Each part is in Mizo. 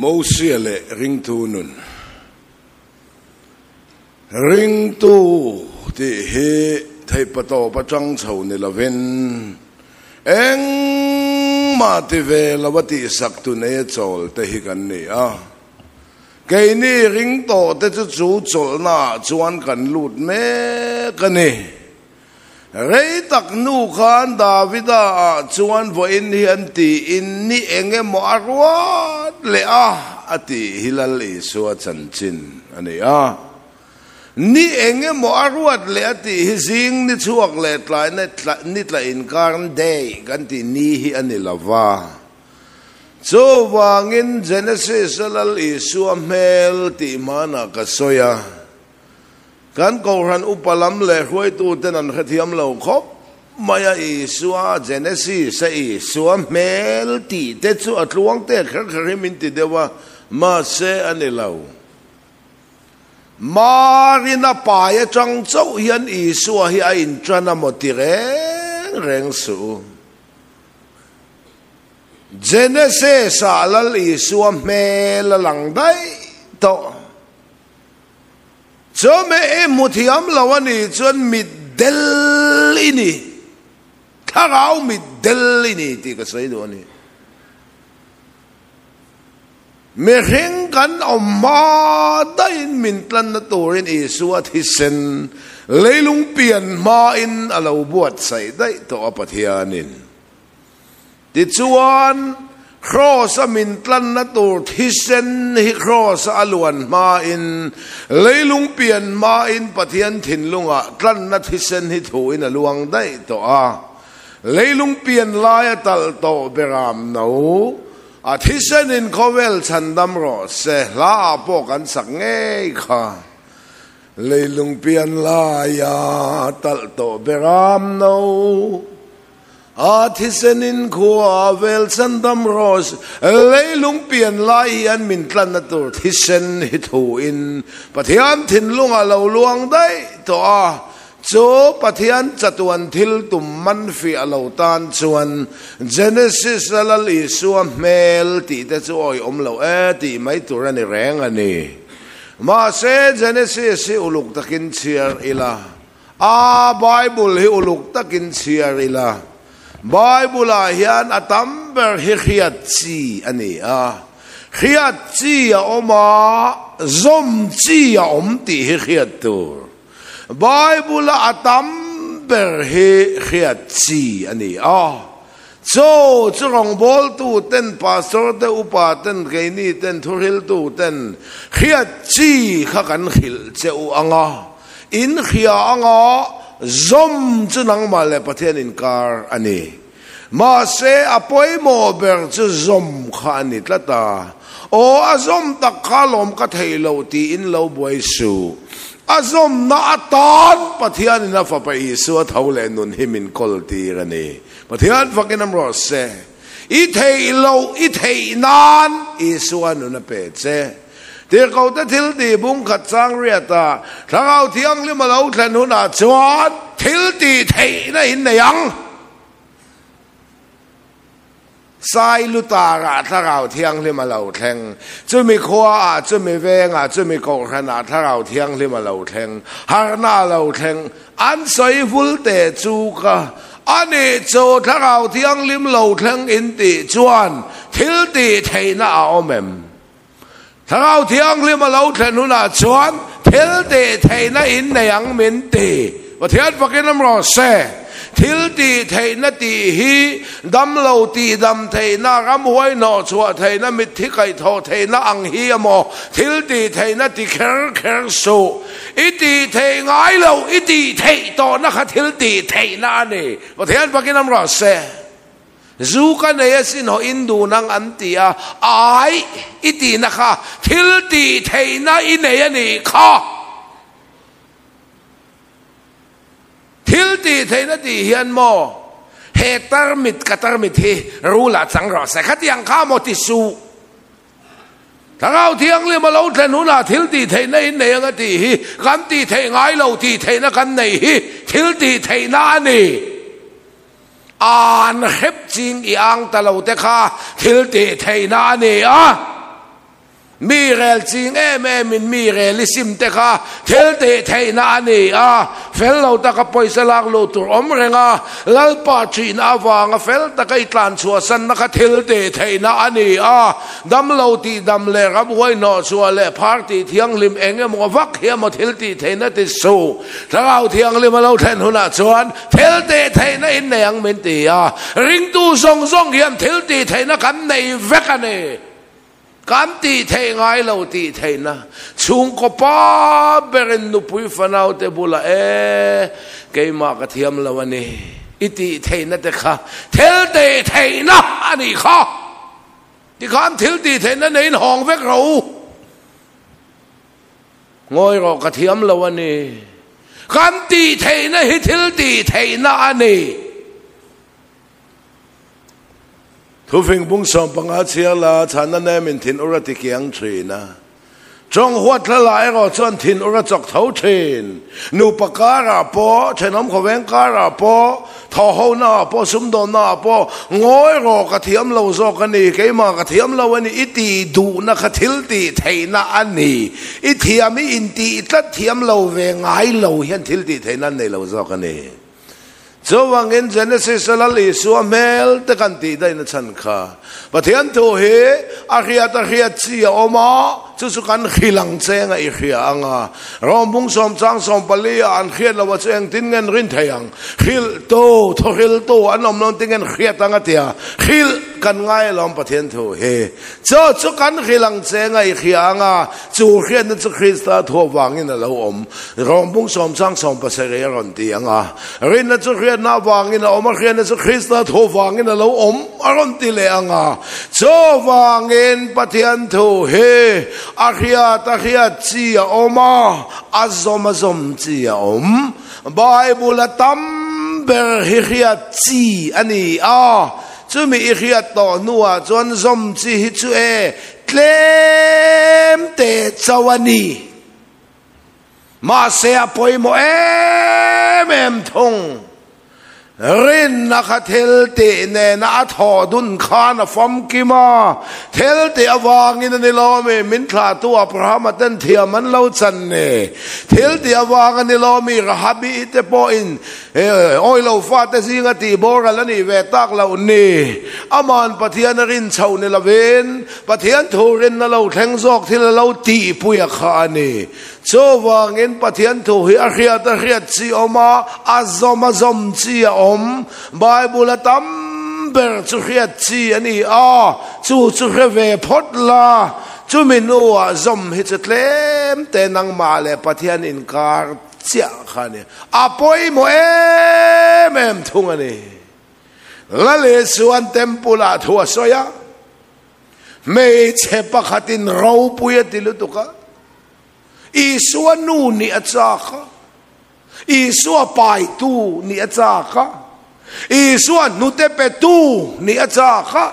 Mosia leh ringtu nun. Ringtu tih hi theihpatawp atang chho ni lovin engmah ti ve lova tihsak tu neia chawl te hi kan ni a. Keini ring tawh te chu chu chawlhna ah chuan kan lut mek a ni. Rei tak hnu khan Davida ah chuan vawiin hi an tiin ni eng emaw a ruat leh a, a tih hi Lal Isua chanchin a ni a. Ni eng emaw a ruat leh a tih hi zing ni chhuak leh tlai ni tla inkarn day kan tih ni hi a ni lo va. Chuvangin Genesis a Lal Isua hmel tih hmanah ka sawi a. Kan Kohhran upa lam leh hruaituten an hrethiam lo khawp mai a, Isua, Genesis a Isua hmel tih te chu a tluang te kher kher hi min ti deuh a, mahse a ni lo. Marina pai atang chauh hian Isua hi a intan a maw ti reng reng suh u. Genesis ah Lal Isua hmel a lang daih tawh. Chawhmeh i hmu thiam lo a nih chuan mit del i ni, thlarau mit del i ni tih ka sawi duh a ni. Mihring kan awm hma daihin min tlanna turin Isua thisen leilung pian hmain a lo buatsaih daih tawh a Pathianin. Tichuan, Kraws-a min tlanna tur thisen hi Kraws-a a luan hmain, leilung pian hmain Pathian thinlungah tlanna thisen hi thuin a luang daih tawh a. Leilung pian laia talh tawh beram no, a thisenin khawvel chhandam rawh se, hla ah pawh kan sak ngei kha. Leilung pian laia talh tawh beram no. A thisenin khua vel chandam rawh leilung pian lai hian min tlanna tur thisen hi thuin Pathian thinlungah lo luang daih tawh a, chu Pathian chatuan thil tum man fiah lo tan chuan Genesis a Lal Isua hmel tih te chu awih awm lo e tih mai tur a ni reng a ni. Mahse Genesis hi uluk takin chhiar ila. A Bible hi uluk takin chhiar ila, Bible-ah hian a tam ber hi hriat chi a ni a. Hriat chi a awm a, zawm chi a awm tih hi hriat tur. Bible-a a tam ber hi hriat chi a ni a. Chaw chu rawngbawltu ten, pastor te, upa ten, keini ten, thuhriltu ten hriat chi kha kan hrilh che u ang a. In hria anga zawm chu nangmah leh Pathian inkar a ni. Mahse, a pawimawh ber chu zawm kha a ni tlat a. Aw, a zawm tak kha lawm ka thei lo tiin lo buai suh. A zawmna atan Pathianin a Fapa Isua tho leh nun hi min kawl tir a ni. Pathian fakin am rawh se. I theih loh i theih nan Isua nun a pe che. Tirhkohte thil tih bung khat chang riat a, Thlarau Thianghlim a lo thlen hunah chuan thil tih theihna in nei ang. Sai Lutarah Thlarau Thianghlim a lo thleng, chumi khuaah, chumi vengah, chumi kohhranah Thlarau Thianghlim a lo thleng, harhna a lo thleng, an sawi vul teh chu ka a nih chu Thlarau Thianghlim lo thleng in tih chuan thil tih theihna a awm em? Thlarau Thianghlim a lo thlen hunah chuan thil tih theihna in nei ang min ti. Pathian fakin awm rawh se. Thil tih theihna tih hi damlo tih dam theihna, ramhuai hnawh chhuah theihna, mitthi kaihthawh theihna ang hi a maw? Thil tih theihna ti kher kher suh. I tih theih ngai loh, i tih theih tawhna kha thil tih theihna a ni. Pathian fakin awm rawh se. Zu ka nei asin haw in dun ang an ti a, ai i tihna kha thil tih theihna i nei a nih kha. Thil tih theihna tih hian maw he tarmit ka tarmit hi rul ah chang rawh se khatiang kha maw ti suh. Thlarau Thianghlim a lo thlen hunah thil tih theihna in nei ang a tih hi kan tih theih ngai lo tih theihna kan neih hi thil tih theihna a ni. An hrep ching i ang ta lo te kha thil tih theihna a ni a. Mi rel ching em em in mi rel i sim te kha thil tih theihna a ni a, fel lo taka pawisa lak luh tur awm reng a, Lalpa ṭhihna avanga fel taka i tlan chhuahsanna kha thil tih theihna a ni a, dam lo tih dam leh ramhuai hnawh chhuah leh phar tih thianghlim eng emaw vak hi emaw thil tih theihna ti suh. Thlarau Thianghlim a lo thlen hunah chuan thil tih theihna in nei ang min ti a, ringtu zawng zawng hian thil tih theihna kan nei vek a ni. Kan tih theih ngai lo tih theihna chhungkaw pa berin nupui fanaute bulah e, keimah ka thiam lo a ni, i tih theihna te kha thil tih theihna a nih kha. Tikhan thil tih theihna neiin hawng vek rawh u. Ngawi rawh ka thiam lo a ni. Kan tih theihna hi thil tih theihna a ni. Thufing bung 15 chhiar la chhanna nem in thin ur a ti kiang thin a. Tawng huat thla lah erawh chuan thin ur a chawk tho thin. Nupa karah pawh, thenawm khawveng karah pawh, thawhhona ah pawh, sumdawnna ah pawh, ngawi rawh ka thiam lo zawk a ni, keimah ka thiam lo a ni, i tih duhna kha thil tih theihna a ni. I thiam i intih tlat thiam lo ve ngai lo hian thil tih theihna an nei lo zawk a ni. Chuvangin Genesis a Lal Isua hmel te kan tih daihna chhan kha Pathian thu hi a hriat a hriat chi a awm a, chu chu kan hrilang cheng a i hria ang a. Rom bung sawm chang 14 ah an hriat lo a chu engtin nge an rin thei ang? Hrilhtu, thawhriltu an awm lo engtin nge an hriat ang a tia hrilh kan ngai alawm Pathian thu hi. Chu chu kan hrilang cheng a i hria ang a, chu hriatna chu Krista thu avangin a lo awm. Rom bung sawm chang 70 a rawn ti ang a, Rinna chu hriatna avangin a awm a, hriatna chu Krista thu avangin a lo awm a rawn ti leh ang a. Chuvangin Pathian thu hi a hriat a hriat chi a awm a, a zawm a zawm chi a awm. Bible a tam ber hi hriat chi a ni a, chumi i hriat tawh hnuah chuan zawm chi hi chu e tlem te chauh a ni. Mahse a pawimawh em em thung. Rinna kha thil tih nena a thawh dun khan a famkim a, thil tih avangin a ni lo mi, min thlahtu Abrahama ten thiam an lo chan ni. Thil tih avang a ni lo mi, Rahabi te pawhin awi lo fate zinga tih boral a nih ve tak loh ni. Aman Pathian a rin chhoh ni lovin, Pathian thu rinna lo thleng zawk thil a lo tihpui a kha a ni. Chuvangin Pathian thu hi a hriat a hriat chi awm a, a zawm a zawm chi a awm. Bible a tam ber chu hriat chi a ni a, chu chu hre ve phawt la. Chumi hnuah zawm hi chu tlem te nangmah leh Pathian inkar chiah kha a ni. A pawimawh em em thung a ni. Lal Isuan temple ah thu a sawi a. Hmeichhe pakhatin ropui a ti lutuk a, Isua nu nih a chak a, Isua paitu nih a chak a, Isua hnute petu nih a chak a,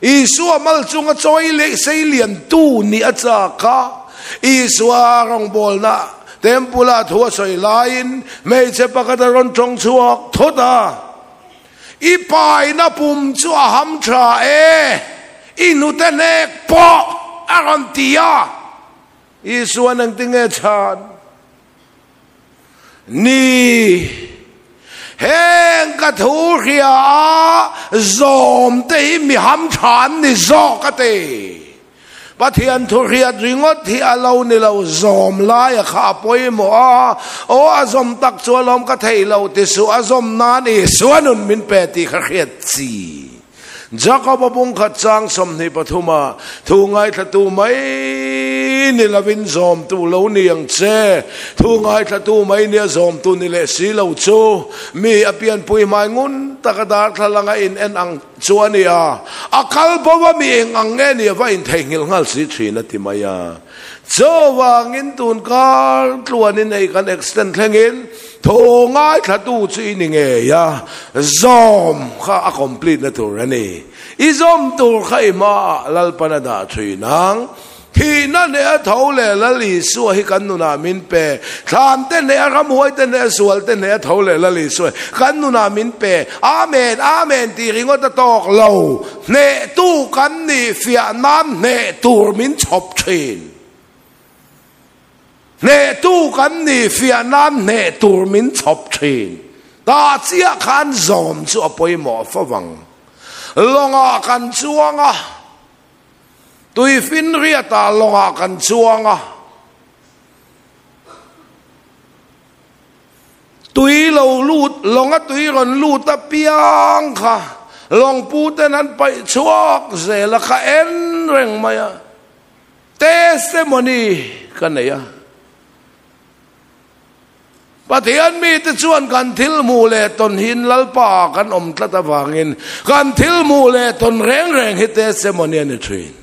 Isua mal chunga chawi leh seiliantu nih a chak a, Isua rawngbawlna temple ah thu a sawi laiin hmeichhe pakhat a rawn tawng chhuak thawt a. I paina pum chu a ham tha e, i hnute hnek pawh a rawn ti a. Isuan engtinge chhan ni? Heng ka thu hria a zawm te hi mi ham tha an ni zawk a ti. Pathian thu hriat ringawt hi a lo ni lo, zawm laia kha a pawimawh a, aw a zawm tak chu alawm ka theih lo ti suh, a zawm nan Isua nun min pe tih kha hriat chi. Jakob a bungkhat chang 23 ah thu ngaithlatu mai ni lovin zawmtu lo ni ang che, thu ngaithlatu mai nia zawmtu ni leh si lo chu mi a pianpui hmai ngun taka darthlalang a in en ang Chu a nia, a kal bo a mi eng ang nge nia va intheihnghilh nghal si thin a ti mai a. Chuvangin tun kar tluanin hei kan extend thlengin thu ngaithlatu chu i ni ngei a, zawm kha a complete na tur a ni. I zawm tur kha i hmaah Lalpan a dah thin ang. Thihna hneh a tho leh Lal Isua hi kan nunah min pe. Thlan te hneh a ramhuai te hneh a sual te hneh a tho leh Lal Isua hi kan nunah min pe. Amen, Amen tih ringawt a tawk lo. Hnehtu kan nih fiah nan hneh tur min chhawp thin. Hnehtu kan nih fiah nan hneh tur min chhawp thin. Tah chiah khan zawm chu a pawimawh fo vang. Lawngah kan chuang a, tuifinriatah lawngah kan chuang a, tui lo lut, lawnga tui rawn lut apiang kha lawngpu ten an paih chhuak zel a, ka en reng mai a, testimony ka nei a. Pathian mite chuan kan thil hmuh leh tawn hiin Lalpa kan awm tlat avangin kan thil hmuh leh tawn reng reng hi testimony a ni thin.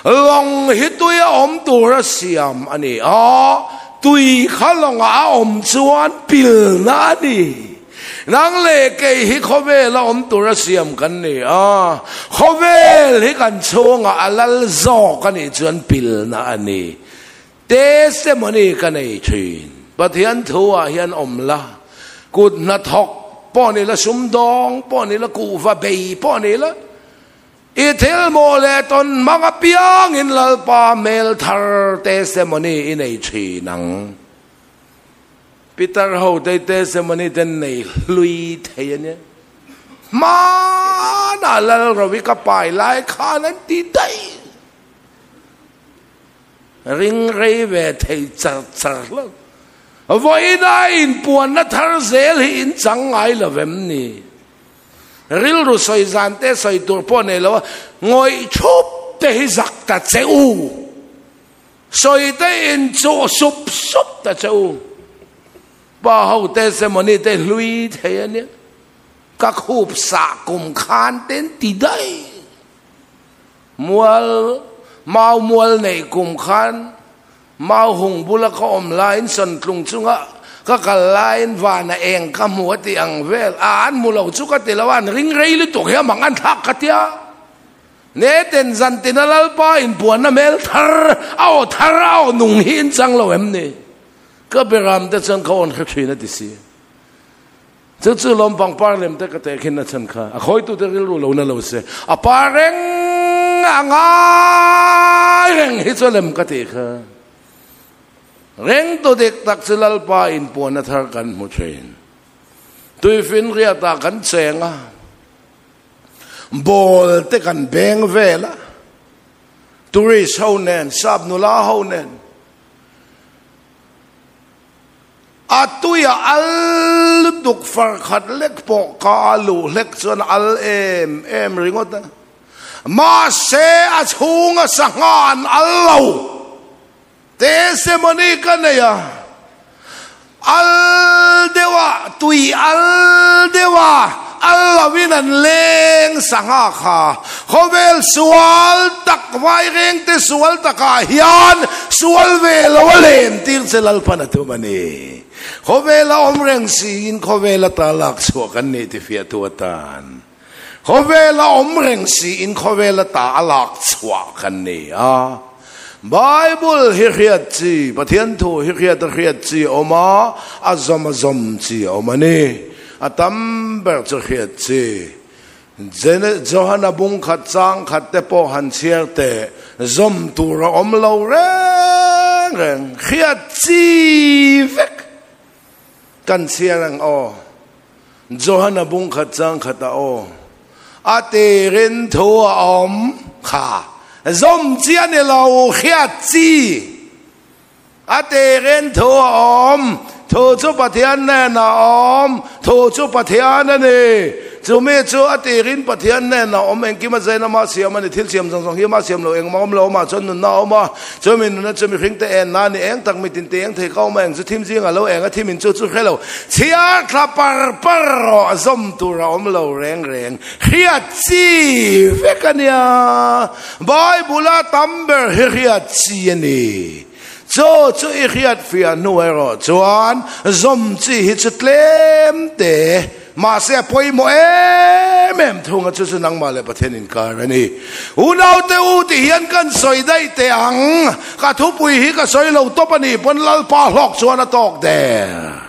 Lawng hi tui a awm tura siam a ni a, tui kha lawngah a awm chuan pilna a ni. Nang leh kei hi khawvela awm tura siam kan ni a, khawvel hi kan chhungah a lal zawk a nih chuan pilna a ni. Testimony ka nei thin. Pathian thu ah hian awm la, kut hnathawk pawh ni la, sumdawng pawh ni la, kuhva bei pawh ni la, i thil maw leh tawn hmang apiangin Lalpa hmel thar testimony i nei thin ang. Peter ho te testimony ten nei hlui thei a nia. Hmanah Lalrovi ka pai lai khan an ti daih. Ring rei ve thei char char lo. Vawiina inpuanna thar zel hi in chang ngai lo vem ni? Rilru sawi zan te sawi tur pawh nei lo a, ngawih thup te hi zak ta che u. Sawi te in chuh sup sup ta che u. Pa ho te semawni te hlui thei a nia. Ka khup sah kum khan ten ti daih. Mual, mau mual neih kum khan mau hung bula ka awm laiin sawntlung chunga ka kal laiin vana eng ka hmu a tih ang vel a, an hmu lo chu ka ti lo a, an ring rei lutuk hi amang an thlak ka tia. Neten zantina Lalpa inpuanna hmel thar, a aw thar, a aw nung hi in chang lo em ni? Ka beram te chuan ka awn hre thin a ti si. Chu chu lawm pangpar lem te ka teh khin a chhan kha a khawitute rilru lo na lo se a par reng a ngai reng hi chu lem ka tih kha reng tu dik tak chu Lalpa in puan a thar kan hmu thin tuifin riat ah kan cheng a ball te kan beng vel a tourist ho nen sap nula ho nen A tuia al lutuk far khat lek pawh ka a luh hlek chuan a al em em ringawt a. Mahse a chhunga sangha an al lo. Testimony ka nei a, al deuha tui al deuha al lovin an leng sangha kha. Khawvel sual tak vairengte sual takah hian sual ve lo a len tir che Lalpan a tum a ni. Khawvel a awm reng siin khawvel ata lak chhuah kan nih ti fiahtu atan. Khawvel a awm reng siin khawvel ata a lak chhuah kan ni a. Bible hi hriat chi, Pathian thu hi hriat a hriat chi a awm a, a zawm a zawm chi a awm a ni. A tam ber chu hriat chi. Johana bung khat chang khat te pawh han chhiar teh, zawm tur a awm lo reng reng, hriat chi vek kan chhiar ang aw. Johana bung khat chang khat a aw, a tirin thu a awm kha, zawm chi a ni lo, hriat chi. A tirin thu a awm, thu chu Pathian nen a awm, thu chu Pathian a ni. Chumi chu a tirin Pathian nen a awm, engkim a zain ama siam a ni, thil siam zawng zawng hi ama siam lo, engmah awm lo amah chuan nunna a awm a, chumi nunna chu mihring te en na a ni, eng tak mitin te eng thei ka awm a, eng chu thim zingah lo eng a thim in chu chu hre lo, chhiar thla par par rawh, zawm tur a awm lo reng reng, hriat chi vek a nia. Bible-a tam ber hi hriat chi a ni. Chu chu i hriat fiah hnu erawh chuan zawm chi hi chu tlem te, mahse a pawimawh em em thung a, chu chu nangmah leh Pathian inkar a ni. Unaute u ti hian kan sawi daih teh ang, ka thupui hi ka sawi lo tawp a nih pawn Lalpa hlawk chuan a tawk der.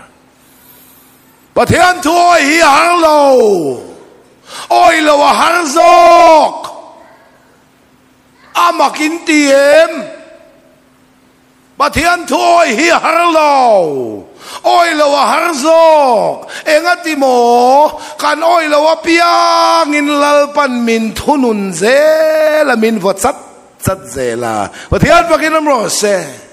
Pathian thu awi hi a har lo, awi lo a har zawk. A mak in ti em? Pathian thu awi hi a har lo, awi lo a har zawk. Engati maw? Kan awi lo apiangin Lalpan min thunun zel a, min vaw chat chat zel a. Pathian fakin awm rawh se.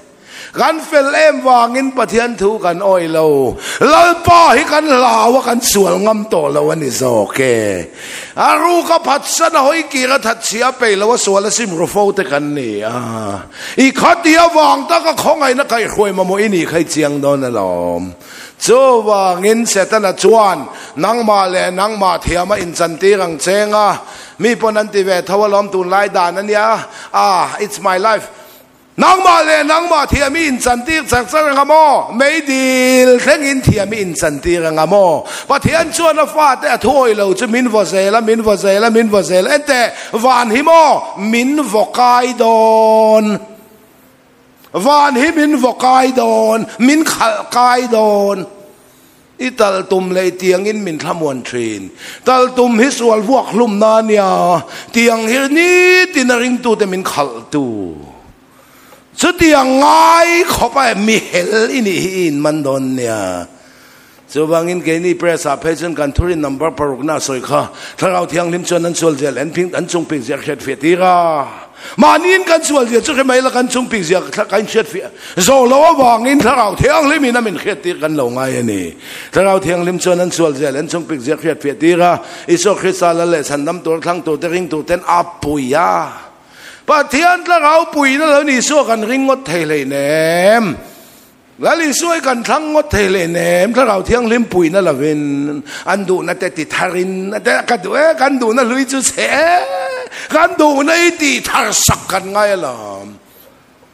Kan fel em vangin Pathian thu kan awi lo. Lalpa hi kan hlau a, kan sual ngam tawh lo a ni zawk e. A ruk a phatsan a hawi kir a that chhia peih lo a sual a sim ru fo te kan ni a. I khati avang taka khawngaihna kaihhruai mamawh i nih kha i chiang dawn alawm. Chuvangin Setana chuan nangmah leh nangmah thiama inchantir ang cheng a, mi pawn an ti ve tho alawm tunlai dan a nia, ah, it's my life. Nangmah leh nangmah thiam i inchantir char char anga maw? Meidil thlengin thiam i inchantir anga maw? Pathian chuan a fate a thuawi lo chu min vaw zel a, min vaw zel a, min vaw zel a. Enteh, van hi maw min vaw kai dawn? Van hi min vaw kai dawn, min khalh kai dawn. I tal tum leh tiangin min thlamuan thin. Tal tum hi sual vuak hlumna a nia, tiang hi nitin a ringtute min khalhtu. Chutiang ngai khawp a mi hel i nih hi i inman dawn nia. Chuvangin keini press ah phei chuan kan thurin number parukna a sawi kha, Thlarau Thianghlim chuan an sual zel en phing an chungpik ziah hriat fiah tir a. Mahniin kan sual zia chu hre mai la kan chungpik zia ka inhriat fiah zawh loh avangin Thlarau Thianghlim in a min hriat tir kan lo ngai a ni. Thlarau Thianghlim chuan an sual zia leh an chungpik zia hriat fiah tir a, Isua Krista lal leh chhandam tur thlang tur te ring tur ten a pui a. Pathian Thlarau puiin a lo ni Isua kan ring ngawt thei hleinem. Lal Isua i kan thlang ngawt thei leh nem, Thlarau Thianghlim puihna lovin an duhna te ti tharin a te ka duh e, kan duhna hlui chu chhe e, kan duhna i tih thar sak kan ngai alawm.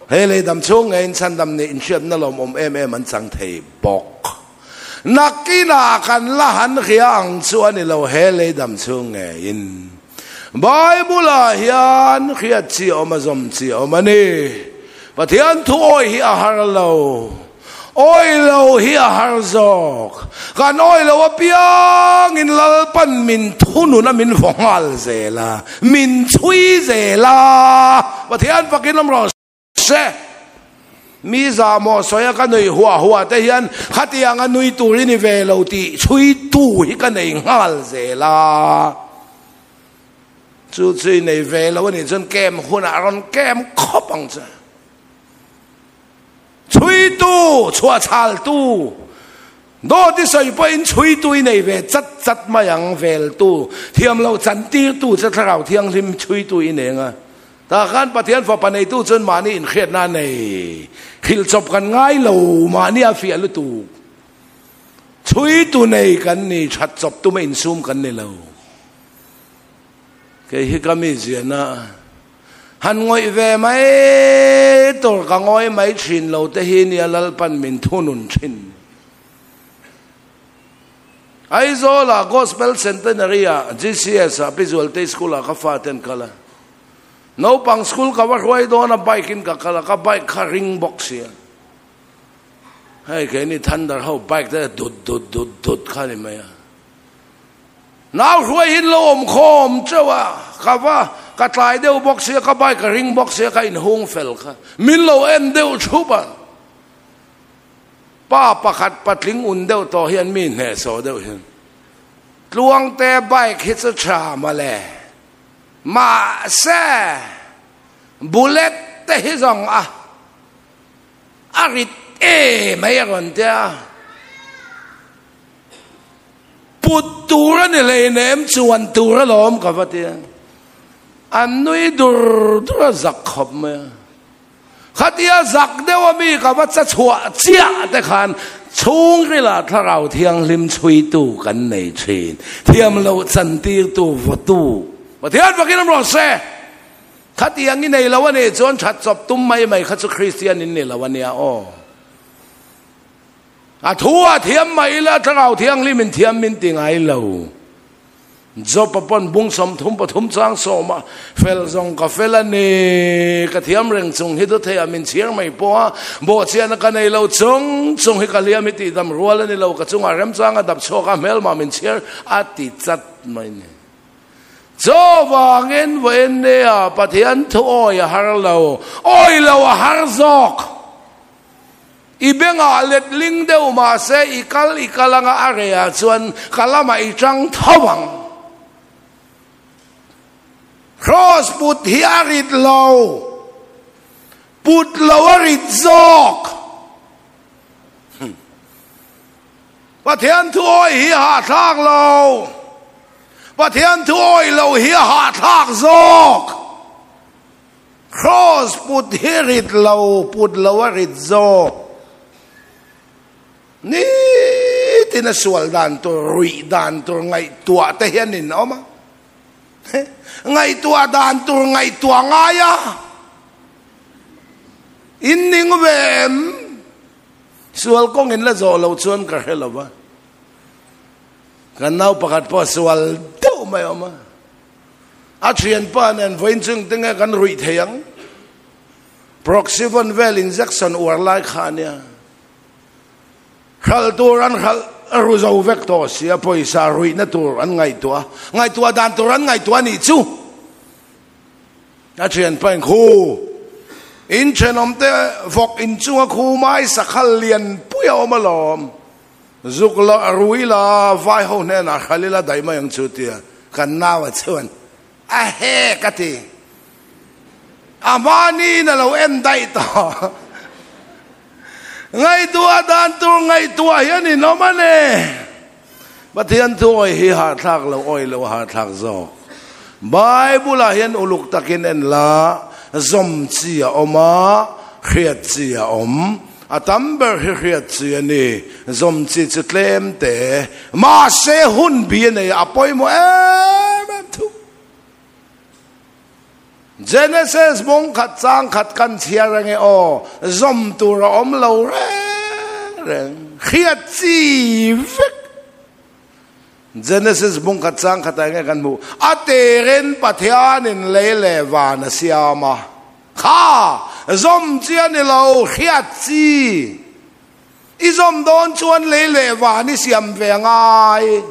Hei lei dam chhung ngeiin chhandam nih inhriatna lawmawm em em an chang thei bawk. Nakinah kan la han hria ang chu a ni lo he lei dam chhung ngeiin. Bible-ah hian hriat chi awm a zawm chi awm a ni. Pathian thu awi hi a har lo. Awi lo hi a har zawk. Kan awi lo apiangin Lalpan min thunun a min vaw nghal zel a, min chhui zel a. Pathian fakin awm rawh se. Mi zahmawh sawi a ka nui huah huah te hian khatiang a nui tur i ni ve lo tih chhuitu hi ka nei nghal zel a. Chu chu i nei ve lo a nih chuan kem hunah a rawn kem khawp ang che. Chhuitu, chhuahchhaltu, dawt i sawi pawhin chhuitu i nei ve chat chat mai ang veltu, thiam loh chantirtu che Thlarau Thianghlim chhuitu i nei ang a. Tah khan Pathian fapa neitu chuan mahni inhriatna a nei. Hrilh chawp kan ngai lo, mahni a fiah lutuk. Chhuitu nei kan ni, that chawp tuma insum kan ni lo. Kei hi ka mi ziana han ngawih ve mai tur ka ngawi mai thin lo te hi nia Lalpan min thunun thin. Aizawlah Gospel Centenary-ah GCS-ah Pi Zualtei School-ah ka faten kal a. Naupang school ka va hruai dawn a bike-in ka kal a, ka bike kha ring bawk sia. Hei keini Thunder ho bike te dut dut dut dut kha ni mai a. Nau hruai hi lo awm khawm teuh a, ka va ka tlai deuh bawk sia, ka bike a ring bawk sia, ka inhung fel kha. Min lo en deuh thup a. Pa pakhat patling un deuh tawh hian mi hnehsawh deuh hian Tluangte bike hi chu tha mawle, mahse bullet te hi zawng a a rit e mai a rawn ti a, put tur a ni hleinem chuan tur alawm ka va ti a, an nui dur dur a zak khawp mai a. Khatia zak deuh a mi ka va cha chhuah chiah te khan chhungrila Thlarau Thianghlim chhuitu kan nei thin. Thiam loh chantirtu vawtu Pathian fakin awm rawh se. Khatiang i nei lo a nih chuan that chawp tum mai mai kha chu Kristian in ni lo a nia aw. A thu a thiam mai ila Thlarau Thianghlim in thiam min ti ngai lo. Job-a pawn bung 33 chang sawma fel zawng ka fel a ni, ka thiam reng chung hi dawtheiah min chhiar mai pawh a, bawhchiahna ka nei lo chung chung hi ka hliam hi tihdam rual a ni lo, ka chungah remchanga dap chhuak a hmelmah min chhiar a ti chat mai ni. Chuvangin vawiin nia Pathian thu awi a har lo, awi lo a har zawk. I bengah letling deuh mahse i kal i kal anga a rehah chuan ka lamah i tang tho ang. Kraws put hi a rit lo, put lo a rit zawk. Pathian thu awi hi a hahthlak lo, Pathian thu awi lo hi a hahthlak zawk. Kraws put hi rit lo, put lo a rit zawk. Nitin a sual dan tur, ruih dan tur ngaihtuah te hian in awm a. Ngaihtuah dan tur ngaihtuah ngai a. In ning ve em? Sual kawng in la zawh lo chuan ka hre lo va. Kan nau pakhat pawh sual deuh mai a awm a. A thianpa nen vawiin chung te nge kan ruih thei ang? Proxyvon vel injection uar lai kha a nia. Hralh tur an hralh ru zo vek tawh si a, pawisa ruihna tur an ngaihtuah a, ngaihtuah dan tur an ngaihtuah a nih chu. A thianpa in khu in thenawm te vawk inchunga khu mai sakhal lian pui a awm alawm. Zuk la rui la vai ho hnenah hral ila daih mai ang chu tia kan nau a chuan a he ka ti. A hmani in a lo en daih tawh. Ngaihtuah dan tur ngaihtuah hian in awm a ni. Pathian thu awi hi hahthlak lo awi lo a hahthlak zawk. Bible ah hian uluk takin en la zawm chi a awm a, hriat chi a awm. A tam ber hi hriat chi a ni, zawm chi chu tlem te. Mahse hun bi a nei a, a pawimawh em em thu. Genesis bung khat chang khat kan chhiar ange aw, zawm tur a awm lo reng reng, hriat chi vek. Genesis bung khat chang khatah enge kan hmuh? A terin Pathianin lei leh van a siam a, kha zawm chi a ni lo, hriat chi. I zawm dawn chuan lei leh van i siam ve ngai.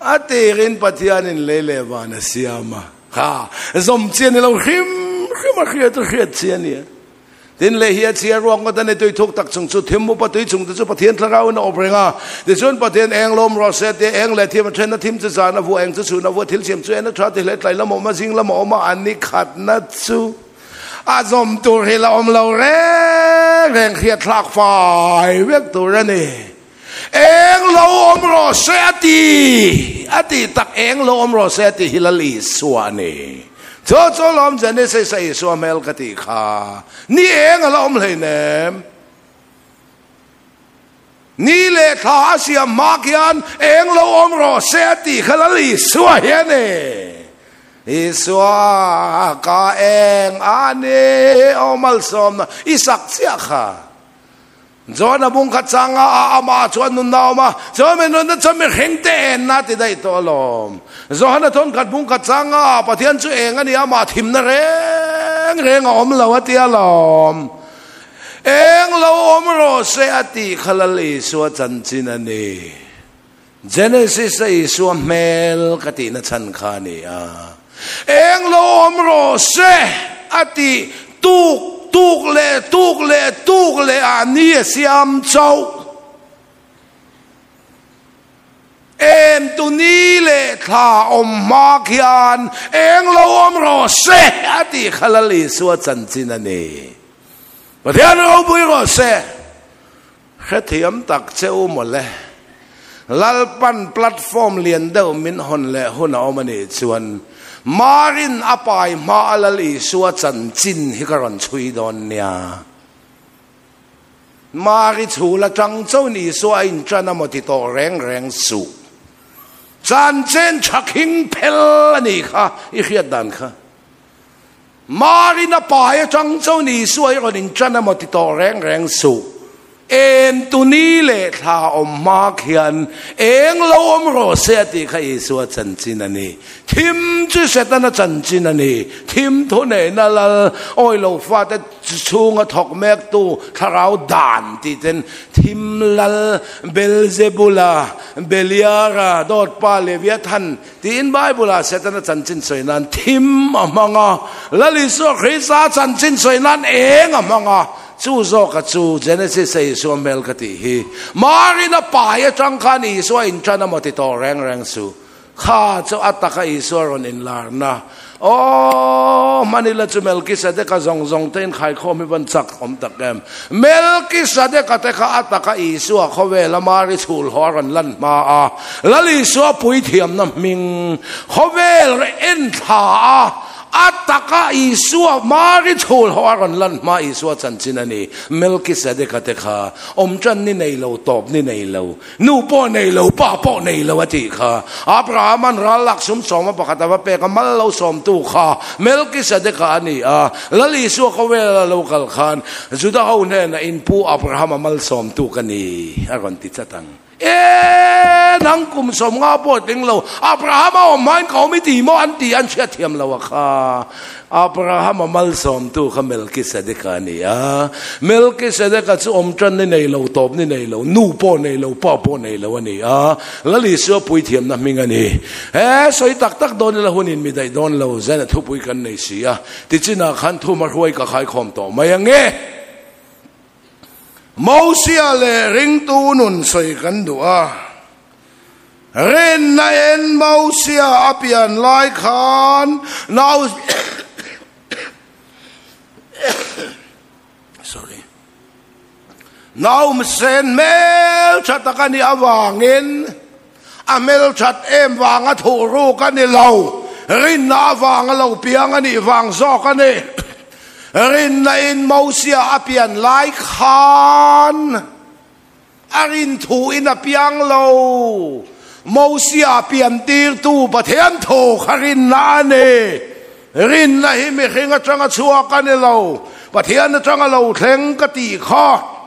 A tirin Pathianin lei leh van a siam a, kha zawm chi a ni lo hrim hrim a hriat a hriat chi a ni a. Tin, lei hi a chhia ruak ngawt a ni, tui thuk tak chung chu thim upa tui chung te chu Pathian thlarauin a awp reng a. Tichuan Pathian eng lawm rawh se tia eng leh thim a then a, thim chu zan a vuah, eng chu chhun a vuah, thil siam chu en a tha ti hle, tlai lam a awm a, zing lam a awm a, a ni khatna chu a zawm tur hi la awm lo reng reng hriat thlak fai vek tur a ni. Eng lo awm rawh se a ti, a ti tak eng lo awm rawh se a ti hi Lal Isua a ni. Chu chu lawm Genesis a Isua hmel ka tih kha. Ni eng a la awm hleinem. Ni leh thla a siam hma khian eng lo awm rawh se a tih kha Lal Isua hi a ni. Isua ka eng a ni, aw malsawmna i sak chiah kha. John-a bung kha chang a, a amah chuan nunna a awm a, chuan mi nunna chuan mihring te enna a ti daih tawh alawm. John-a thawn khat bung kha chang a, Pathian chu eng a ni a, amah thimna reng reng a awm lo a ti alawm. Eng lo awm rawh se a tih kha Lal Isua chanchin a ni. Genesis a Isua hmel ka tihna chhan kha a ni a. Eng lo awm rawh se a tih tuk tuk leh tuk leh tuk leh ah ni a siam chauh. Em tu ni leh thla awm hma khian eng lo awm rawh se a tih kha Lal Isua chanchin a ni. Pathian ropui rawh se. Hrethiam tak che u mawle. Lalpan platform lian deuh min hawn leh hun a awm a nih chuan Marin a pai hma a Lal Isua chanchin hi ka rawn chhui dawn nia. Mari chhul atang chauhin Isua a intan a maw ti tawh reng reng suh. Chanchin tha khing phel a nih kha i hriat dan kha. Marin a pai atang chuan Isua hi rawn intan emaw ti tawh reng reng suh. En tu ni leh thla awm hma khian eng lo awm rawh se a tih kha Isua chanchin a ni. Thim chu Setana chanchin a ni. Thim thu neihna lal awi lo fate chhunga thawk mektu thlarau dan tih ten thim lal Belzebula, Beliara, dawtpa Leviathan tiin Bible-ah Setana chanchin sawi nan thim a hmang a, Lal Isua Krista chanchin sawi nan eng a hmang a. Chu zawka chu Genesis a Isua hmel ka tih hi. Marina pai atang khan Isua intan a maw ti tawh reng reng su. Kha chu a taka Isua rawn inlarna. Aw, hmanila chu Melkisedeka zawng zawng te inkhaikhawm hi van chak awm tak em. Melkisedeka te kha a taka Isua khawvela Mari chhul haw a rawn lan hma a, Lal Isua puithiamna hming khawvel enthla a, A taka Isua Mari chhul ho a rawn lan hma Isua chanchin a ni. Melkisedeka te kha awm tan ni nei lo, tawp ni nei lo, nu pawh nei lo, pa pawh nei lo a tih kha. Abrahama'n ral lak sum sawma pakhat a va pek a, mal lo sawmtu kha Melkisedeka a ni a. Lal Isua khawvela lo kal khan Juda ho hnenah in pu Abrahama malsawmtu ka ni a rawn ti chat ang. E, nang kum 50 pawh tling lo, Abrahama awm hmain ka awm i ti maw an ti an hriat thiam lo a kha. Abrahama malsawmtu kha Melkisedeka a ni a. Melkisedeka chu awm tan ni nei lo, tawp ni nei lo, nu pawh nei lo, pa pawh nei lo a ni a. Lal Isua puithiamna hming a ni. He, sawi tak tak dawn ila hunin mi daih dawn lo, Zena thupui kan nei si a. Tichinah khan thuma hruai ka khaikhawm tawh mai ange. Mosia leh ringtu nun sawi kan duh a. Rinna in Mosia a pian lai khan nau sorry naumsen hmeltha tak a nih avangin a hmelthat em vanga thuh ruk a ni lo, rinna avanga lo piang a nih vang zawk a ni. Rinna in Mosia a pian lai khan a rin thu in a piang lo. Mosia pian tirtu Pathian thu kha rinna a ni. Rinna hi mihring atanga chhuak a ni lo, Pathian atanga lo thleng ka tih kha.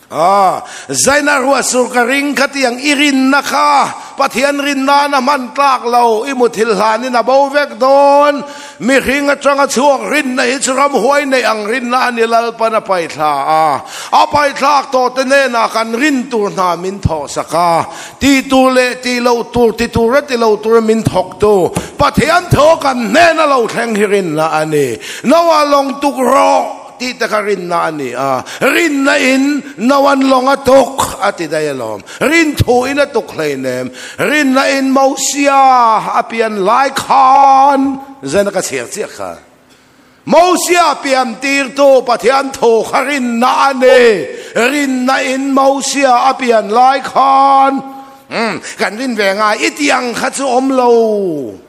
A, Zaina ruahsur ka ring kha tiang i rinna kha Pathian rin nan a hman tlak lo, i muthilh hlanin a bo vek dawn. Mihring atanga chhuak rinna hi chu ramhuai neih ang rinna a ni Lalpan a paihthla a, a paihthlak tawh te hnenah kan rin tur hna min thawhsak a, ti tur leh ti lo tur, ti tura ti lo tura min thawktu Pathian thaw kan hnena lo thleng hi rinna a ni. Noah lawng tuk rawh. Tih te kha rinna a ni a, rinna in no an lawng a tuk a ti daih alawm. Rin thu in a tuk hleinem. Rinna in Mosia a pian lai khan zen a ka chhiar chiah kha. Mosia pian tirtu Pathian thu kha rinna a ni. Rinna in Mosia a pian lai khan kan rin ve ngai i tih ang kha chu awm lo.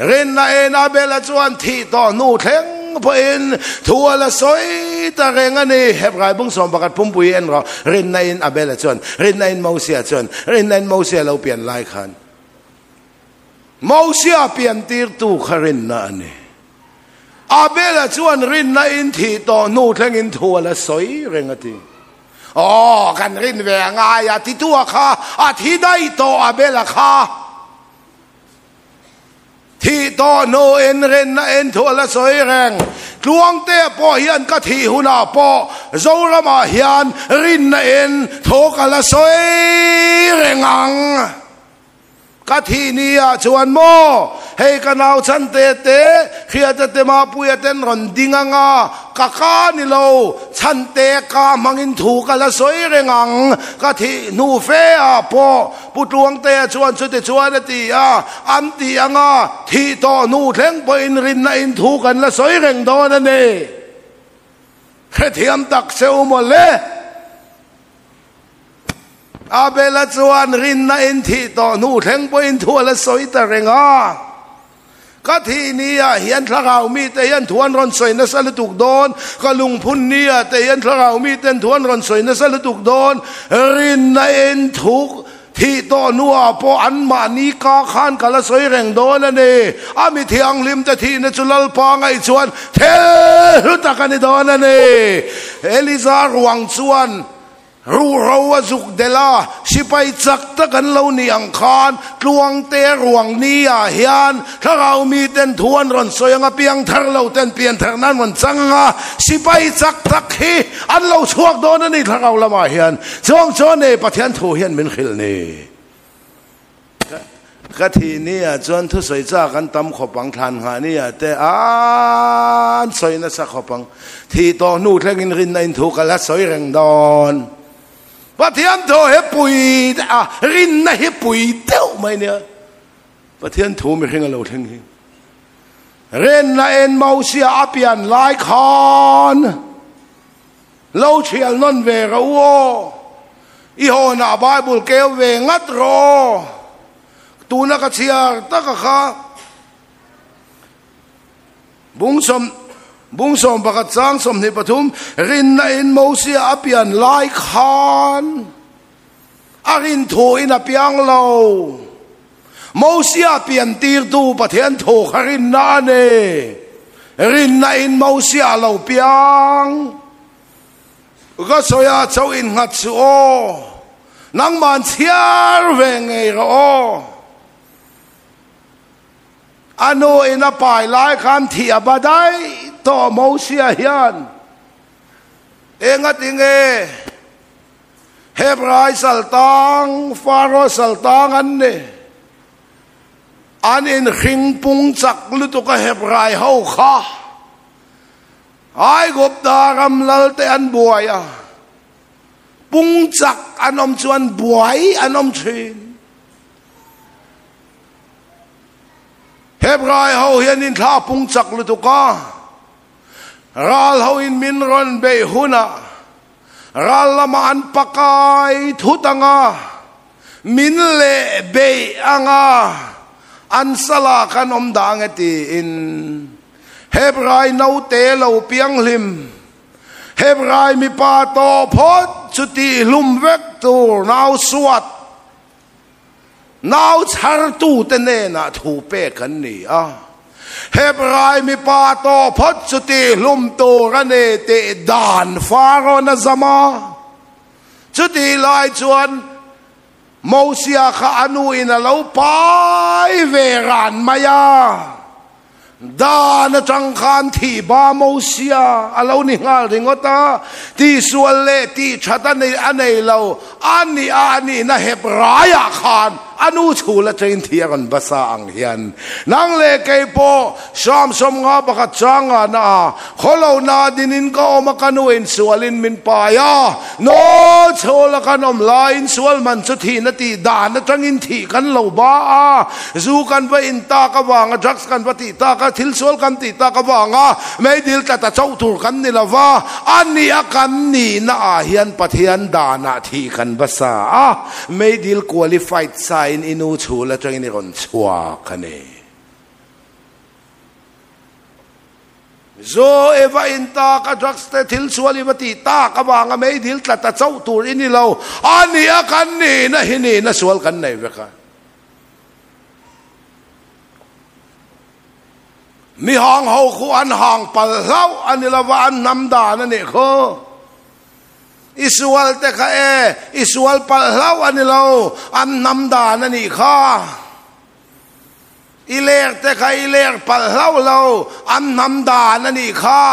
Rinna en Abela chuan thih tawh hnu thleng pawhin thu a la sawi ta reng a ni. Hebrai bung 11 pumpui en rawh. Rinna in Abela chuan, rinna in Mosia chuan, rinna in Mosia lo pian lai khan. Mosia pian tirtu kha rinna a ni. Abela chuan rinna in thih tawh hnu thlengin thu a la sawi reng a ti. Aw, kan rin ve a ngai a titu a kha, a thi daih tawh Abela kha. Thih tawh hnu in rinna in thu a la sawi reng. Tluangte pawh hian ka thih hunah pawh Zoramah hian rinna in thu ka la sawi reng ang. Ka thih ni ah chuan maw hei ka nau chhante te Hriata te Mapuia ten rawn ding ang a, ka ka ni lo, chhante ka hmangin thu ka la sawi reng ang. Ka thih hnu fe ah pawh Pu Tluangtea chuan chuti chuan a ti a, an ti ang a, thih tawh hnu thleng pawhin rinna in thu kan la sawi reng dawn a ni. Hrethiam tak che u maw le? Abela chuan rinna in thih tawh hnu thleng pawhin thu a la sawi ta reng a. Ka thih ni ah hian thlarau mite hian thu an rawn sawi nasa lutuk dawn, ka lungphun ni ah te hian thlarau miten thu an rawn sawi nasa lutuk dawn, rinna in thu thih tawh hnuah pawh anmahni ka khan ka la sawi reng dawn a ni. A mi thianghlim te thihna chu Lalpa ngaih chuan thel hlu tak a ni dawn a ni. Eliza ruang chuan. Ruhro a zuk delh a, sipai chak tak an lo nih ang khan Tluangte ruang ni ah hian thlarau mi ten thu an rawn sawi ang a, piangthar lo ten pianthar nan rawn chang ang a, sipai chak tak hi an lo chhuak dawn a ni thlarau lamah hian. Chuang chuan e Pathian thu hian min hrilh ni. Ka thih ni ah chuan thusawi chak an tam khawp ang, thlan nghah ni ah te an sawi nasa khawp ang. Thih tawh hnu thlengin rinna in thu ka la sawi reng dawn. Pathian thu hi pui a, rinna hi pui deuh mai nia. Pathian thu mihring a lo thleng hi. Rinna en Mosia a pian lai khan Lo thial nawn ve rawh u aw. I hawnah Bible keu ve ngat rawh aw. Tuna ka chhiar taka kha bungsawm bungsawm pakhat chang 23 rinna in Mosia a pian lai khan a rin thu in a piang lo. Mosia pian tirtu Pathian thu kha rinna a ni. Rinna in Mosia a lo piang. Ka sawi a chauh in nghat suh aw. Nangman chhiar ve ngei rawh aw. A nu in a pai lai khan thih a ba daih tawh Mosia hian. Engatinge? Hebrai saltang, Faro saltang an ni. An inhring pung chak lutuk a Hebrai ho kha. Aigupta ram lal te an buai a, pung chak an awm chuan buai an awm thin. Hebrai ho hian inthla pung chak lutuk a, ral ho in min rawn beih hunah Ral lamah an pakai thut ang a, min leh beih ang a, an salah khan awm dah ang e tiin Hebrai naute lo pianghlim, Hebrai mipa tawh phawt chu tihhlum vek tur nau suat, Nau chhartute hnenah thu pek an ni a, Hebrai mipa tawh phawt chu tihhlum tur a ni tih dan Farawn a zam a. Chutih lai chuan Mosia kha a nuin a lo pai ve ran mai a. Dan atang khan thih ba Mosia a lo ni nghal ringawt a, tihsual leh tihthat a nei a nei lo, a nih a a nihna hep raiah khan a nu chhul atangin thi a rawn basa ang hian nang leh kei pawh Samsawm nga pakhat changa na a khawlo na dinin ka awm a ka nu insualin min pai a, No, chhawla kan awm laiin sual man chu thihna tih dan atangin thih kan lo ba a, zu kan va in tak avanga, drugs kan va tih tak a, thil sual kan tih tak avanga meidil tla ta chauh tur kan ni lo va, a nih a kan nihna ah hian Pathian danah thih kan va sa a, meidil qualified sain i nu chhul atangin i rawn chhuak a ni. Zo e va in tak a drugs te thil sual i va tih tak avanga meidil tla ta chauh tur i ni lo. A ni a kan nihna hi nihna sual kan nei vek a. Mi hang ho khu an hang pal hlauh a ni lova an hnam dan a nih khu. I sual te kha e i sual pal hlauh a ni lo an hnam dan a nih kha. I ler te kha i ler palh hlauh lo, an hnam dan a nih kha.